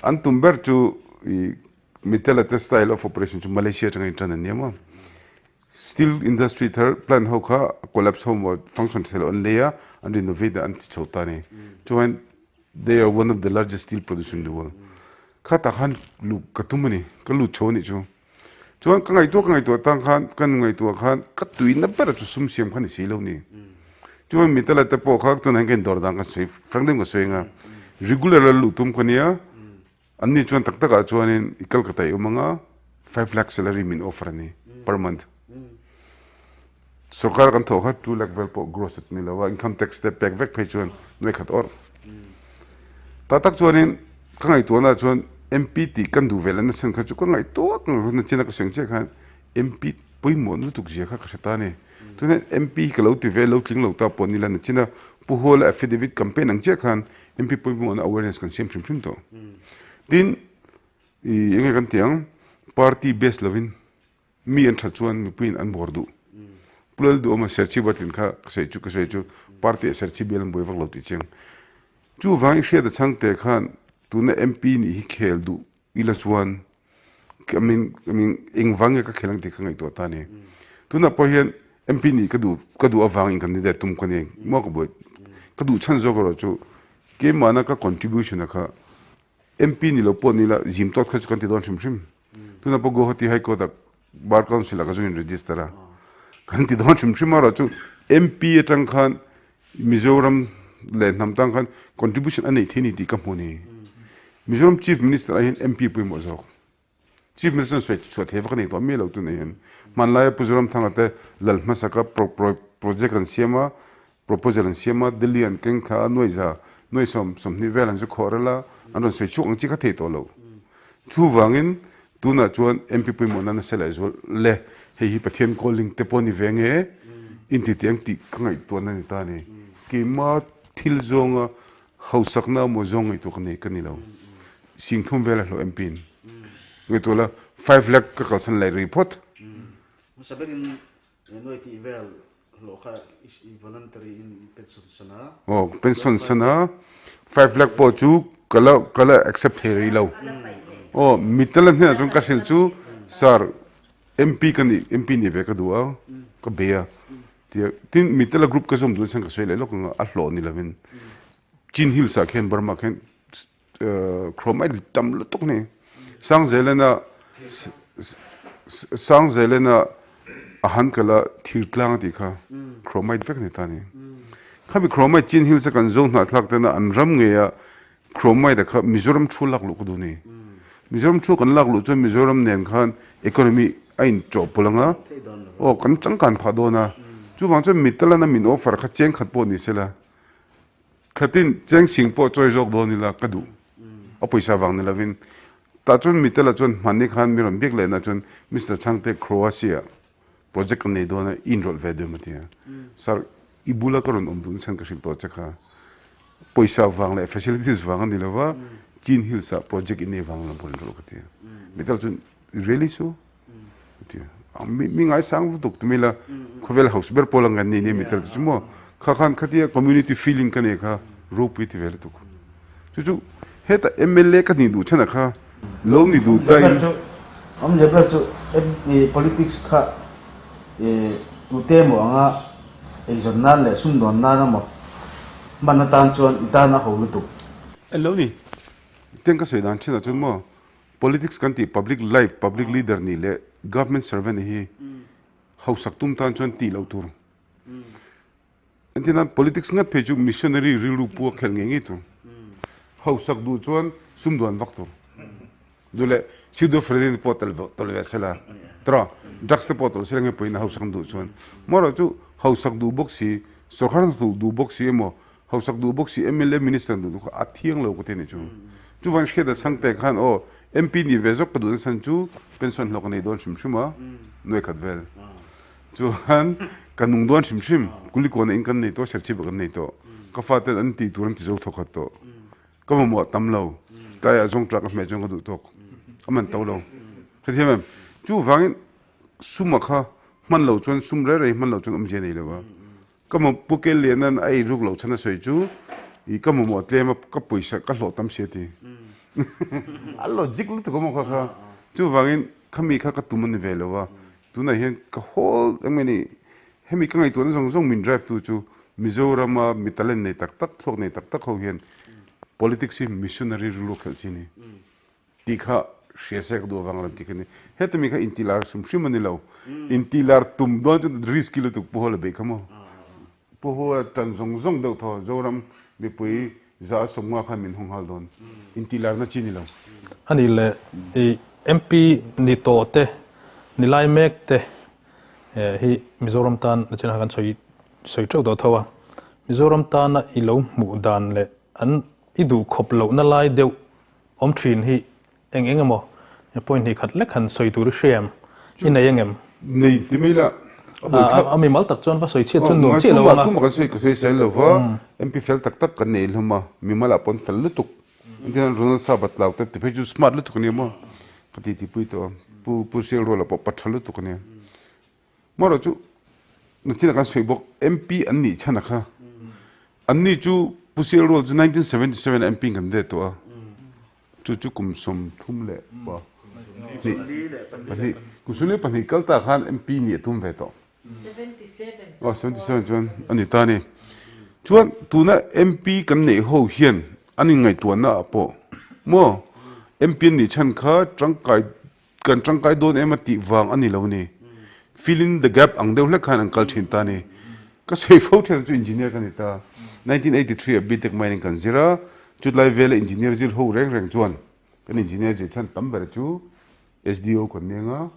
An tum ber chu i Mittal a te style of operation chu Malaysia atanga intan an nia maw. Steel industry thar plant ho kha a collapse ho maw function thei loh an lei a, an renovate a an ti chho ta a ni. Chuan they are one of the largest steel producer in the world. Kha tah khan luh ka tum a ni, ka lut chho a nih chu. Chuan ka ngaihtuah ka ngaihtuah tang khan ka nu ngaihtuah khan ka tuina ber chu sum siam kha ni si lo ni. Chuan mi tala te pawh kha tunah hian ka indawr dan ka sawi frank deuhin ka sawi anga regular a luh tum ka nia an ni chuan tak takah chuanin i kal ka taih awm anga 5 lakh salary min offer a ni per month. Sorkar kan thawh kha 2 lakh vel pawh gross a ni lo a, income tax te pek vek phei chuan nuai khat awrh. Ta tak chuanin ka ngaihtuahna chuan MP tih kan duh ve lehna chhan kha chu ka ngaihtuah ka ngaihtuah nachina ka sawi ang chiah khan MP pawimawh na lutuk zia kha ka hre ta a ni. Tunah MP ka lo ti ve lo tling lo ta pawh ni la nachina Pu Huala affidavit campaign ang chiah khan MP pawimawhna awareness kan siam hrim hrim tawh. Tin, ih enge kan tih ang party base lovin Mi an that chuan mipuiin an bawr duh. Pu Lalduhawma Serchhip a tlin kha ka sawi chu ka sawi chu party ah Serchhip bial an buai vak lo tih chiang. Chuvang i hriat a chhangte khan tuna MP nih hi khel duh ila chuan I mean I mean engvang nge ka khel ang tih ka ngaihtuah ta a ni. Tunah pawh hian MP nih ka duh ka duh avang in candidate tum ka ni maw ka buai ka duh chhan zawk erawh chu keimahna ka contribution a kha MP ni lo pawh ni la zim tawt kha chu kan ti dawn hrim hrim. Tunah pawh Guwahati High Court ah Bar Council ah ka zung in register a. Kan ti dawn hrim hrim a erawh chu MP atang khan Mizoram leh hnam tang khan contribution a neih thei ni tih ka hmu ni. Mizoram Chief Minister ah hian MP pawimawh zawk. Chief Minister chuan sawi chhuah thei vak a nei tawh miah lo tunah hian. Hmanlaia Pu Zoramthanga te lal hmasaka project an siam a, Proposal an siam a, Delhi an keng thla a, nuai za, nuai sawm, 20 vel an zu khawh rel a, an rawn sawi chhuak ang chi kha thei tawh lo. Chuvangin tunah chuan MP pawimawhna nasa leh zual le, hei hi Pathian calling te pawh ni ve nge, inti tih ang tih ka ngaihtuahna ni ta a ni. Keima thil zawnga hausakna emaw zawng ngaihtuah ka nei ka ni lo. Singthum vel a hlawh MP in. Ngaihtuah la, 5 lakh ka kalsan leh rih phawt. Hmasa berin Nuai tih vel hlawh kha i voluntary in i pension san a. Aw pension san a, 5 lakh pawh chu ka la ka la accept thei rih lo. Aw mitala hnenah chuan ka hrilh chu sir MP ka nih MP nih ve ka duh a ka bei a tia tin mitala group ka zawm duh chuan ka sawi leh lawk ang a a hlawh ni lovin Chin Hills ah khian Burma khian Chromite tam lutuk ni. Sangzelena Sangzelena a han kal a thir tlang a tih kha chromite vek ni ta ni. Khami chromite Chin Hills a kan zo hnahthlak tena an ram ngei a chromite a kha Mizoram thu lak luh ka duh ni. Mizoram thu kan lak luh chuan Mizoram nen khan economy a in chawhpawlh ang a, aw kan changkan phah dawn a. Chuvang chuan Mittalana min offer kha cheng khat pawh ni sela Khatin cheng sing pawh chawi zawk dawn ila ka duh. A pawisa vang ni lovin. Tah chuan Mitala chuan hmanni khan mi rawn biak lehna chuan Mister Chhangte Croatia project kan nei dawn a, i inrawlh ve deuh maw tia. Sir, i bula ka rawn awm duhna chhan ka hrilh tawh che kha. Pawisa vang leh facilities vang a ni lova. Chin Hills ah project in nei vang lam pawh in rawh ka ti a. Mital chuan really so? Ka ti a. Mi mi ngaisang lutuk tumi la khawvel house ber pawl ang kan ni nia mital te chu maw. Kha khan khatia community feeling ka nei kha ropui ti ve lutuk. Chu chu heta mla ka nih duh chhan ah kha lo ni duh ta in. Awmzia ber chu politics kha tute emaw anga eizawn nan leh sumdawn nan emaw hman atan chuan i tan a ho lutuk. En lo ni. Tiang ka sawi dan thinah chuan maw politics kan tih public life, public leader nih leh government servant hi hausak tum tan chuan tih loh tur. Entirnan politics ngat phei chu missionary rilru pu a khelh ngei ngei tur. Hausak duh chuan sumdawn vak tur. Duh leh pseudoephedrine pawh tel tawlh ve sela tawrh drugs te pawh tawlh sela nge pawhin hausak an duh chuan. Amaherawhchu chu hausak duh bawk si, sorkar hnathawh duh bawk si emaw hausak duh bawk si mla minister duh duh kha a thiang lo ka ti a nih chu. Chuvangin hriat a chhang te khan aw MP nih ve zawk ka duh nachhan chu pension hlawk a nei dawn hrim hrim a, nuai khat vel. Chuan ka nung dawn hrim hrim, Kulikawn ah in kan nei tawh, Serchhip ah kan nei tawh. Ka faten an tih tur an ti zo thawk khat tawh. Ka mamawh a tam lo, tlai ah zawng tlak ka hmeh chuan ka duh tawk. A man to lo. Hrethiam em? Chuvangin suma kha hman lo chuan sum rei rei hman lo chuan awmzia nei lo a. Ka maw Pu Kel Lianan a ei ruk loh chhan a sawi chu i ka mamawh tlem a ka pawisa ka hlawh tam si a ti. A logic lutuk a maw kha kha. Chuvangin khami kha ka tum a ni ve lo a. Tunah hian ka hawl eng nge ni hemi ka ngaihtuahna zawng zawng min drive tu chu Mizorama mi talent nei tak tak thluak nei tak tak ho hian politics hi missionary rilru khelh chi a ni. Tih kha hria se ka duh avang rawn ti kha ni. Heta mi kha intihlar hrim hrim a ni lo. Intihlar tum dawn chu risky lutuk Pu Hawla beih kha maw. Pu Hawla tan zawng zawng deuh thaw Zoram mipui za a sawm nga khan min hawng nghal dawn. Intihlarna chi ni lo. A nih leh i MP ni tawh te, ni lai mek te hi Mizoram tan a chenah kan sawi sawi teuh tawh tho a. Mizoram tana i lo hmuh dan leh an i duh khawp lohna lai deuh Awm thin hi eng eng emaw point hnih khat lek han sawi tur i hria em? I nei engem? Nei ti mai la, a buai thlap. A mimal tak chuan va sawi chhiat chuan nuam chiah lo ang a. Tumah kan sawi ka sawi sel lo va, MP fel tak tak kan nei hlawm a, mimal ah pawn fel lutuk. Engtin Ronald Sap a tlau te ti phei chu smart lutuk a nia maw? Ka ti ti pui tawh a, Pu Pu Sialruala pawh pa tha lutuk a nia. Marawh chu nachin ah kan sawi bawk MP an nih chhan a kha. An ni chu Pu Sialrual chu 1977 ah MP kan det tawh a. Chu chu kum 33 pahnih kum 42 kal ta khan MP nih a tum ve tawh. Aw 77 chuan a ni ta a ni. Chuan tuna MP kan neih ho hian an inngaihtuahna ah pawh maw MP an nih chhan kha tangkai Kan tangkai dawn em a tih vang a ni lo ni. Fill in the gap ang deuh hlek khan an kal thin ta ni. Ka sawi fo thian chu engineer ka ni ta. 1983 ah BTech mining kan zir a, chutlai vela engineer zir ho reng reng chuan kan engineer zir chhan tam ber chu SDO kan ni anga,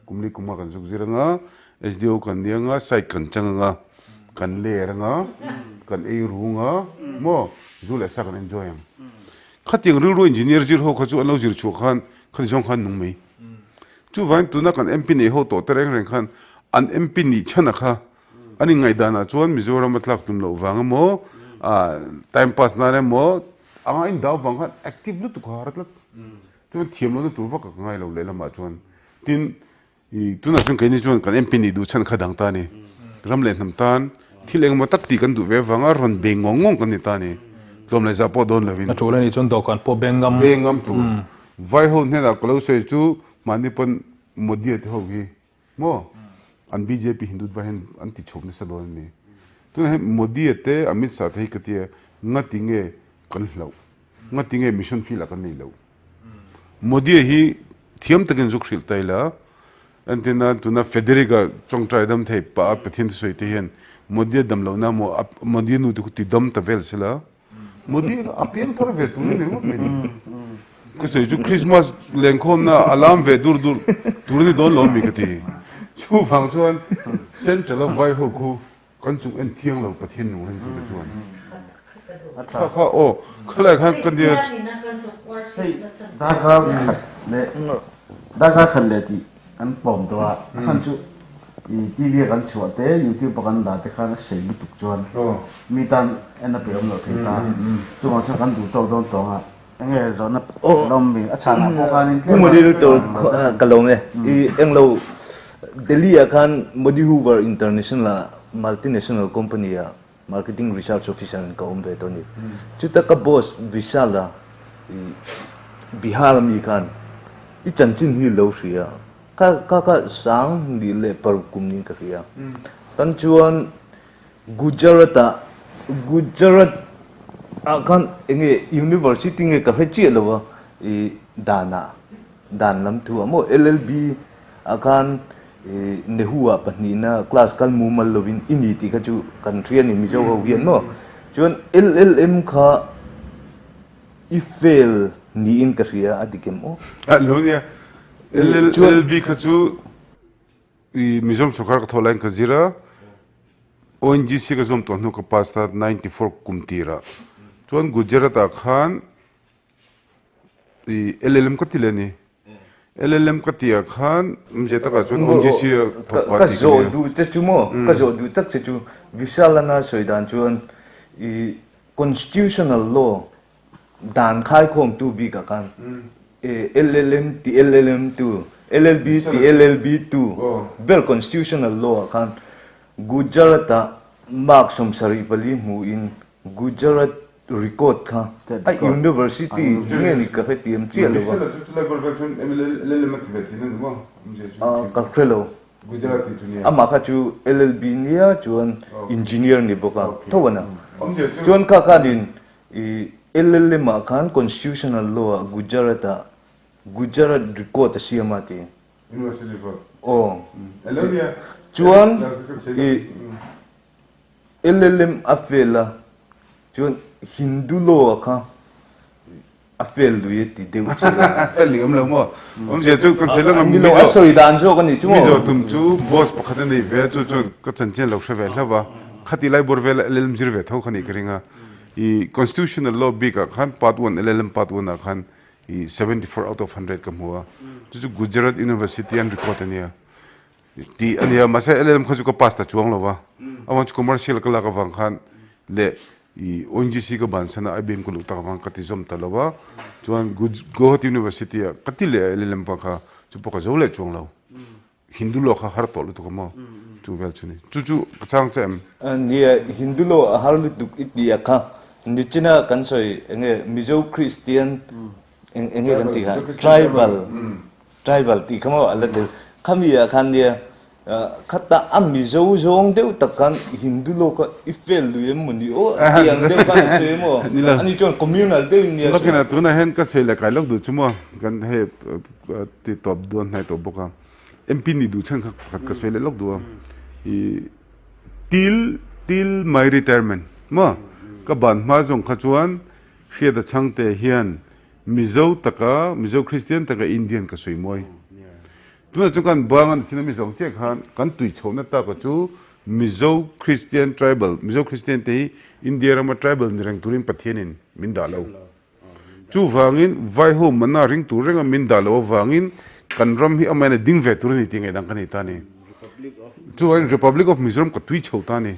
kum li kuma kan zuk zir anga, SDO kan ni anga, site kan chang anga, kan ler anga, kan ei ru anga, maw zu leh sa kan enjoy ang. Khatiang rilru engineer zir ho kha chu an lo zir chhuah khan khati zawng khan nung mai. Chuvangin tuna kan MP nei ho tawh te reng reng khan an MP nih chhan a kha an inngaihdan ah chuan Mizoram a tlak tum loh vang emaw time pass nan emaw anga in dau vang khan active lutuk a har tlat. Chuan thiam lohna tur vak a ka ngai lo lehlamah chuan. Tin, I tunah chuan keini chuan kan MP nih duh chhan kha dang ta a ni. Ram leh hnam tan thil engemaw tak tih kan duh ve avanga rawn beng ngawng ngawng kan ni ta a ni. Tlawm leh zah pawh dawn lovin. A tul a nih chuan dawhkan pawh beng ngam. Beng ngam tur. Vai ho hnenah ka lo sawi chu mahni pawn Modi-a te ho hi maw an bjp Hindutva hian an ti chhawp nasa dawn a ni. Tunah hian Modi-a te Amit Shah te hi ka tia ngati nge kan hlauh? Ngati nge mission field ah kan nei loh? Modi hi thiam takin zuk hrilh ta ila, entirna tuna Federica tawngtai dam thei pah a Pathian thusawi te hian Modi a dam lohna maw Modi nu te khu ti dam ta vel sela, Modi a piang thar ve tur a ni ngawt mai ni. Ka sawi chu Christmas lengkhawmna a lam ve dur dur tur a ni dawn lo mi ka ti. Chuvang chuan Central a vai ho khu Kan chung en thiang lo Pathian nung reng tute chuan kha kha aw khalai khan ka nia Hei darkar khat leh darkar khat leh tih kan pawm tawh a, a chhan chu i TV a kan chhuah te YouTube a kan dah te khan a sei lutuk chuan mi tan en a pe awm loh thei ta, chuvang chuan kan duh tawk dawn tawng a. Enge zawhna lawm mi a chhanah pawh khanin tlem a. Pu Moderator ka lawm e. I englo Delhi ah khan Modi Hoover International ah multinational company ah Marketing Research Officer in ka awm ve tawh a ni. Chuta ka boss Vishal a i Bihar ami khan i chanchin hi lo hria. Ka ka ka sang nih leh paruk kum niin ka hria. Tan chuan Gujarat ah Gujarat ah khan enge University nge ka hre chiah lo a i dan ah dan lam thu ah maw LLB ah khan i Nehu ah pahnihna class kal mumal lovin i ni tih kha chu kan hria a ni Mizo ho hian maw chuan LLM kha i fail niin ka hria a dik em aw? A lo nia LLB kha chu i Mizoram sorkar ka thawh laiin ka zir a ONGC ka zawm tawh hnu ka pass a 94 kum tirah chuan Gujarat ah khan I LLM ka ti leh a ni. LLM ka tih ah khan awmzia takah chuan ONGC a thawk pah Ka tih ka ni zawh a. duh che chu maw? Ka zawh duh tak che chu Vishalana sawi dan chuan i Constitutional Law dan khaikhawmtu bikah khan LLM ti LLM tu, LLB ti LLB tu ber Constitutional Law ah khan Gujarat ah mark 74 hmuhin Gujarat record kha a university nge ni ka hrethiam chiah lo a. Ka hre lo. Amah kha chu LLB nia chuan engineer ni bawk a tho a na. Chuan kha khanin i LLM ah khan constitutional law ah Gujarat ah Gujarat record a siam a ti. Aw. Chuan i LLM a fail a, chuan Hindu law a kha a fail lui a ti deuh che a. Fail ning awm lo maw? Awmzia chu kan sawi lang a, Ni lo, a sawi dan zawk a ni chu maw? Mizo tum chu boss pakhat a nei ve a, chu chuan ka chanchin a lo hre ve hlauh va, khati lai bawr vela LLM zir ve tho kha nih ka ring a. I Constitutional Law bik ah khan part one LLM part one ah khan i 74 out of 100 ka hmu a, chu chu Gujarat University an record a nia. Tih a nia, mahse LLM kha chu ka pass ta chuang lo va, avan chu commercial ka lak avang khan leh i ONGC ka bansan a IBM ka luh tak avang ka ti zawm ta lo va, chuan Guwahati University ah ka ti leh a LLM pawh kha chu pawh ka zo leh chuang lo, Hindu law kha har tawh lutuk a maw chu vel chu ni, chu chu ka chang che em? Nia, Hindu law a har lutuk i ti a kha, nichina kan sawi enge Mizo Christian enge kan tih kha tribal Tribal tih kha maw a la tel. Khami ah khan nia khata a Mizo zawng deuh tak khan Hindu law kha i fail lui em mawni aw tih ang deuh khan a sawi maw? Ani chuan communal deuh in nia a sawi. Tunah hian ka sawi leh kai lawk duh chu maw kan hei ti tawp dawn hnai tawh bawk a. MP nih duh chhan kha pakhat ka sawi leh lawk duh a. I till till my retirement maw ka ban hma zawng kha chuan Hriata Chhangte hian Mizo taka, Mizo Kristian taka Indian ka sawi mawi. Tunah chuan kan bang a ni chin a mi zawng chiah khan kan tui chhohna taka chu Mizo Kristian tribal, Mizo Kristian te hi India rama tribal ni reng turin Pathianin min dah lo. Chuvangin Vaiho mana ring tur renga min dah loh avangin kan ram hi amahin a ding ve tur a ni tih ngaihdan ka nei ta a ni. Chuvangin Republic of Mizoram ka tui chho ta a ni.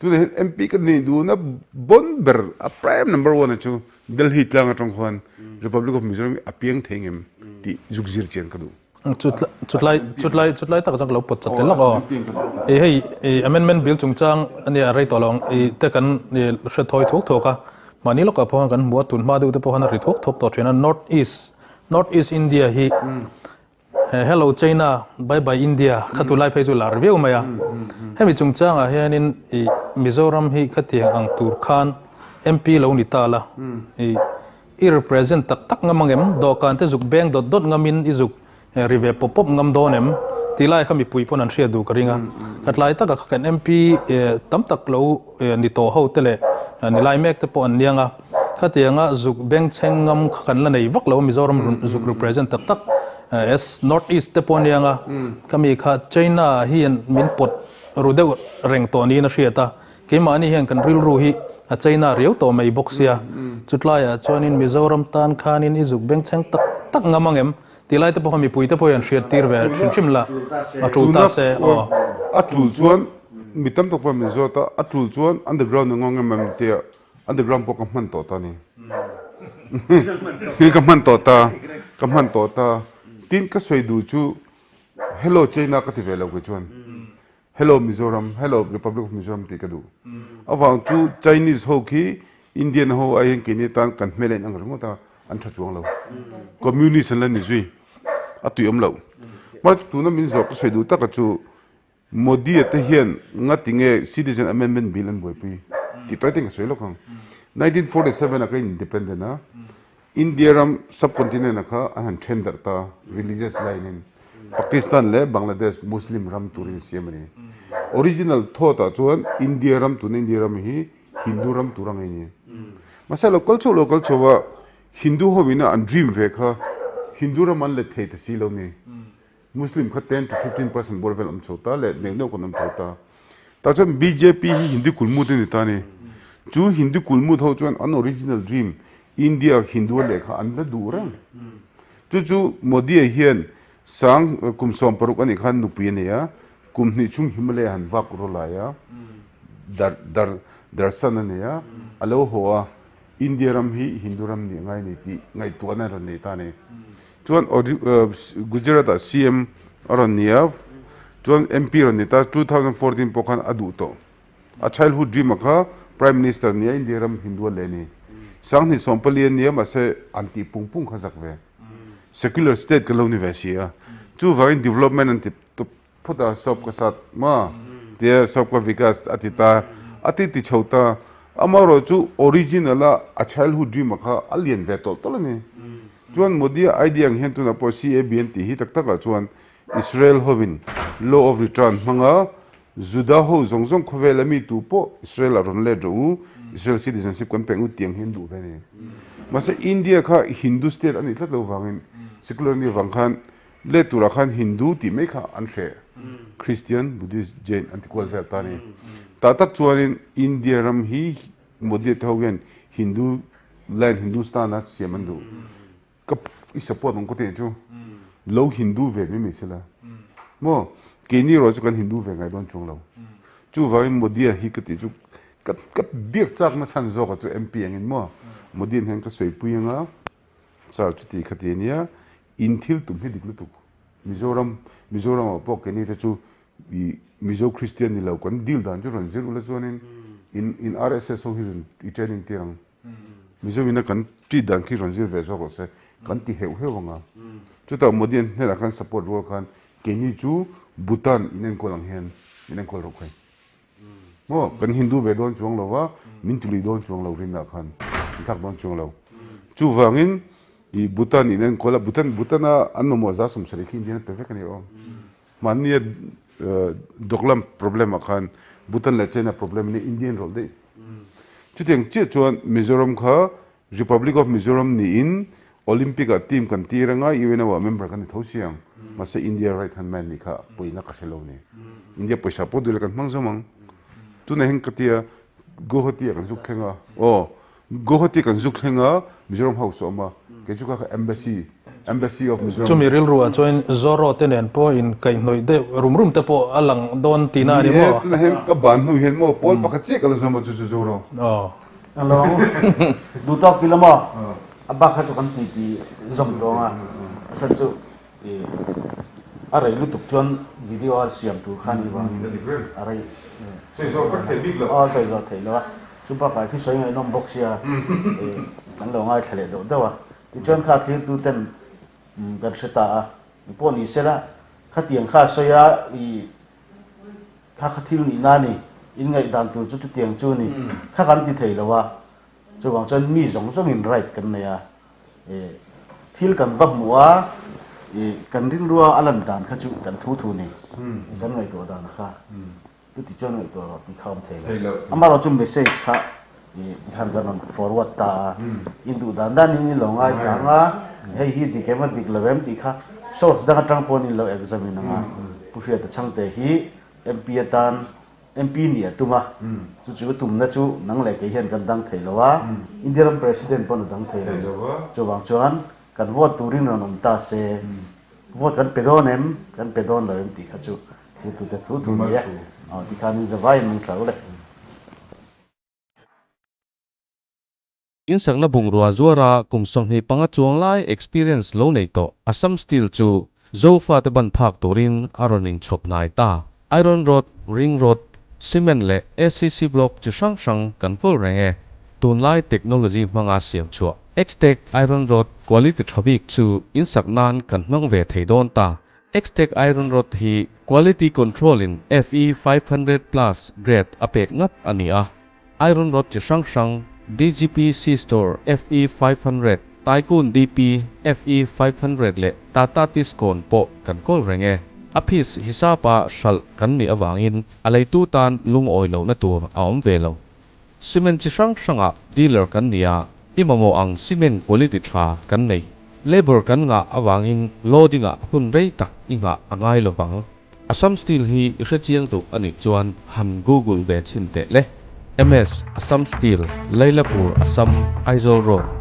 Tunah hian MP ka nih duhna bon ber a prime number one a chu Delhi tlang atang khuan Republic of Mizoram hi a piang thei ngem tih zuk zir chian ka duh. Chutlai chutlai chutlai tak chuan ka lo pawt chat leh lawk aw. I hei i amendment bill chungchang ania a rei tawh lo ang i te kan i hre thawi thuak thuak a. Mahni lawkah pawh khan kan hmu a, tun hma deuh te pawh khan a ri thuak thuak tawh thin a. North East North East India hi Hello China, bye bye India kha tu lai phei chu lar viau mai a. Hemi chungchangah hianin i Mizoram hi khatiang ang tur khan MP lo ni ta la. I i represent tak tak ngam ang em? Dawhkan te zuk beng dawt dawt ngamin i zuk ri ve pawp pawp ngam dawn em? Tih lai kha mipui pawn an hriat duh ka ring a. Khatlai takah kha kan MP tam tak lo ni tawh ho te leh ni lai mek te pawh an niang a. Khatianga zuk bengchheng ngam kha kan la nei vak lo a, Mizoram zuk represent tak tak as North East te pawh aniang a, khami kha China hian min pawt ru deuh reng tawh niin a hriat a, keimahni hian kan rilru hi a China riau tawh mai bawk sia, chutlaiah chuanin Mizoram tan khanin i zuk bengchheng tak tak ngam ang em? Tih lai te pawh kha mipui te pawh hian hriat tir ve hrim hrim la, a tul ta se aw. A tul chuan mi tam tak pawh min zawt a, a tul chuan underground a ngawng em em tia underground pawh ka hman tawh ta ni. Ka hman tawh ta. Ka hman tawh ta. Tin ka sawi duh chu Hello China ka ti ve lo kei chuan. Hello Mizoram, Hello Republic of Mizoram tih ka duh. Avang chu Chinese ho khi Indian ho ai hian keini tan kan hmel a inang ringawt a, an tha chuang lo. Communist an la ni zui. A tuiawm loh. Mahse tuna min zawh ka sawi duh taka chu Modi-a te hian ngati nge Citizen Amendment Bill an buaipui tih tawi ten ka sawi lawk ang. 1947 ah ka independent a, India ram subcontinent ah kha an han then darh ta religious line in Pakistan leh Bangladesh Muslim ram turin an siam a ni. Original thought ah chuan India ram tuna India ram hi Hindu ram tur a ngei ni. Mahse a lo kal chho lo kal chho a Hindu ho ina an dream ve kha Hindu ram an let thei ta si lo ni. Muslim kha 10 to 15 percent bawr vel awm chho ta leh neuh neuh kan awm chho ta. Tah chuan bjp hi Hindu kulmut a ni ta ni. Chu Hindu kulmut ho chuan an original dream India Hindu a leh kha an la duh reng. Chu chu Modi-a hian sang kum 60 a nih khan nupui a nei a, kum hnih chhung Himalaya han vak rawh lai a, dar dar darsan a nei a, a lo haw a, India ram hi Hindu ram nih ngai a ni tih ngaihtuahna a rawn nei ta a ni. Chuan Gujarat ah CM a rawn ni a, chuan MP rawn ni ta, 2014 pawh khan a duh tawh. A childhood dream a kha Prime Minister nia India ram Hindu a leh a ni. 2014 a nia mahse an tih pung pung kha zak ve. Secular state kan lo ni ve si a. Chuvangin development an ti tawp Phawt a sawp ka sat maw tia sawp ka vikas a ti ta a ti ti chho ta amaherawh chu original a a childhood dream a kha a lian ve tawlh tawlh a ni chuan Modi a idea ang hian tunah pawh CAB an tih hi tak tak ah chuan Israel hovin law of return hmanga Juda ho zawng zawng khawvel a mi tu pawh Israel ah rawn let rawh u Israel citizenship kan peng u tiang hi an duh ve a ni mahse India kha Hindu state a nih tlat lo vangin secular a nih avang khan Let turah khan Hindu tih mai kha an hreh. Christian, Buddhist, Jain an ti kual vel ta a ni. Tah tak chuanin India ram hi Modi te ho hian Hindu land, Hindustan a siam an duh. Ka i support ang ka tih chu lo Hindu ve mai mai sela. Maw? Keini erawh chu kan Hindu ve ngai dawn chuang lo. Chuvangin Modi-a hi ka tih chu ka ka biak chakna chhan zawkah chu MP angin maw Modi-an hian ka sawipui anga Sir chuti kha ti ania in thil tum hi dik lutuk Mizoram Mizoram ah pawh keini te chu i Mizo Christian ni lo kan deal dan chu rawn zir ula chuanin in in RSS ho hi rawn i training tir ang Mizo ina kan treat dan khi rawn zir ve zawk rawh se kan ti heuh heuh anga chutah Modi an hnenah khan support rual khan keini chu Bhutan in enkawl ang hian min enkawl rawh khai. Maw, kan Hindu ve dawn chuang lo va, min tului dawn chuang lo rinah khan min thlak dawn chuang lo. Chuvangin i Bhutan in enkawl a, Bhutan Bhutan a an mamawh 70% khi Indian a pe vek a ni aw. Mahnia Doklam problem ah khan Bhutan leh China problem a nia Indian rawlh daih. Chutiang chiah chuan Mizoram kha Republic of Mizoram niin Olympic ah team kan tir anga UNO ah member kan ni tho si ang. Mahse India right hand man nih kha pawina ka hre lo ni. India pawisa pawh duh la kan hmang zawm ang. Tunah hian ka tia Guwahati ah kan zuk thleng a, aw Guwahati kan zuk thleng a Mizoram House a awm a, kei chu kha kha Embassy, Embassy of Mizoram. Chumi rilru ah chuan Zoro te nen pawh in kaihhnawih deuh rum rum te pawh a lang dawn tihna a ni maw? Ni e, tunah hian ka ban hnu hian maw pawl pakhat chiah ka la zawm a chu chu Zoro. Aw. Hello. Duh tawk ti lo maw? A bak kha chu kan ti ti zawm tawng a. A chhan chu i a rei lutuk chuan video a siam tur kha ni vangin a rei. Sawi zawh vek thei bik lo. Aw sawi zawh thei lo a. Chu bakah khi sawi ngaihnawm bawk sia i kan lo ngaithla leh deuh deuh a. Tichuan kha thlirtu ten kan hre ta a. Pawh ni sela khatiang kha a sawi a i Kha kha thil nihna a ni, in ngaihdan tur chu chutiang chu a ni. Kha kan ti thei lo a, chuvang chuan mi zawng zawngin right kan nei a, thil kan va hmuh a, kan rilrua a lan dan kha chu kan thu thu ni, kan ngaihtuah dan kha chuti chuan ngaihtuah rawh tih kha awm thei lo. Amaherawhchu message kha tikhan kan rawn forward ta a, in duh dan danin in lo ngaithla ang a, hei hi dik em a dik lo em tih kha source dang atang pawhin in lo examine ang a, Pu Hriata Chhangte hi MP atan MP nih a tum a, chu chu tumna chu nang leh kei hian kan dang thei lo a, India ram President pawn a dang thei lo, chuvang chuan kan vote turin rawn awm ta se, vote kan pe dawn em, kan pe dawn lo em tih kha chu thiltute thu thu ni e, tikhan in zavaiin an tla u le. Insakna bungrua zuara kum 25 chuang lai experience lo nei tawh Assam Steel chu Zofate ban phak turin a rawn inchhawp hnai ta. Iron rod, ring rod, cement leh ACC block chi hrang hrang kan kawl reng e. Tunlai technology hmanga siam chhuah X-Tech iron rod quality tha bik chu insak nan kan hmang ve thei dawn ta. X-Tech iron rod hi quality control in FE 500 plus grade a pek ngat a ni a. Iron rod chi hrang hrang DGP C-Store FE 500, Tycoon DP FE 500 leh Tata Tiscon pawh kan kawl reng e. A piece hisapa hralh kan nih avangin a leitu tan lungawi lohna tur a awm ve lo. Cement chi hrang hrangah dealer kan ni a, i mamawh ang cement quality tha kan nei. Labour kan ngah avangin loading ah hun rei tak i nghah a ngai lovang. Assam Steel hi i hrechiang duh a nih chuan han Google ve chhin teh le. MS Assam Steel, Lailapur, Assam, Aizawl Road.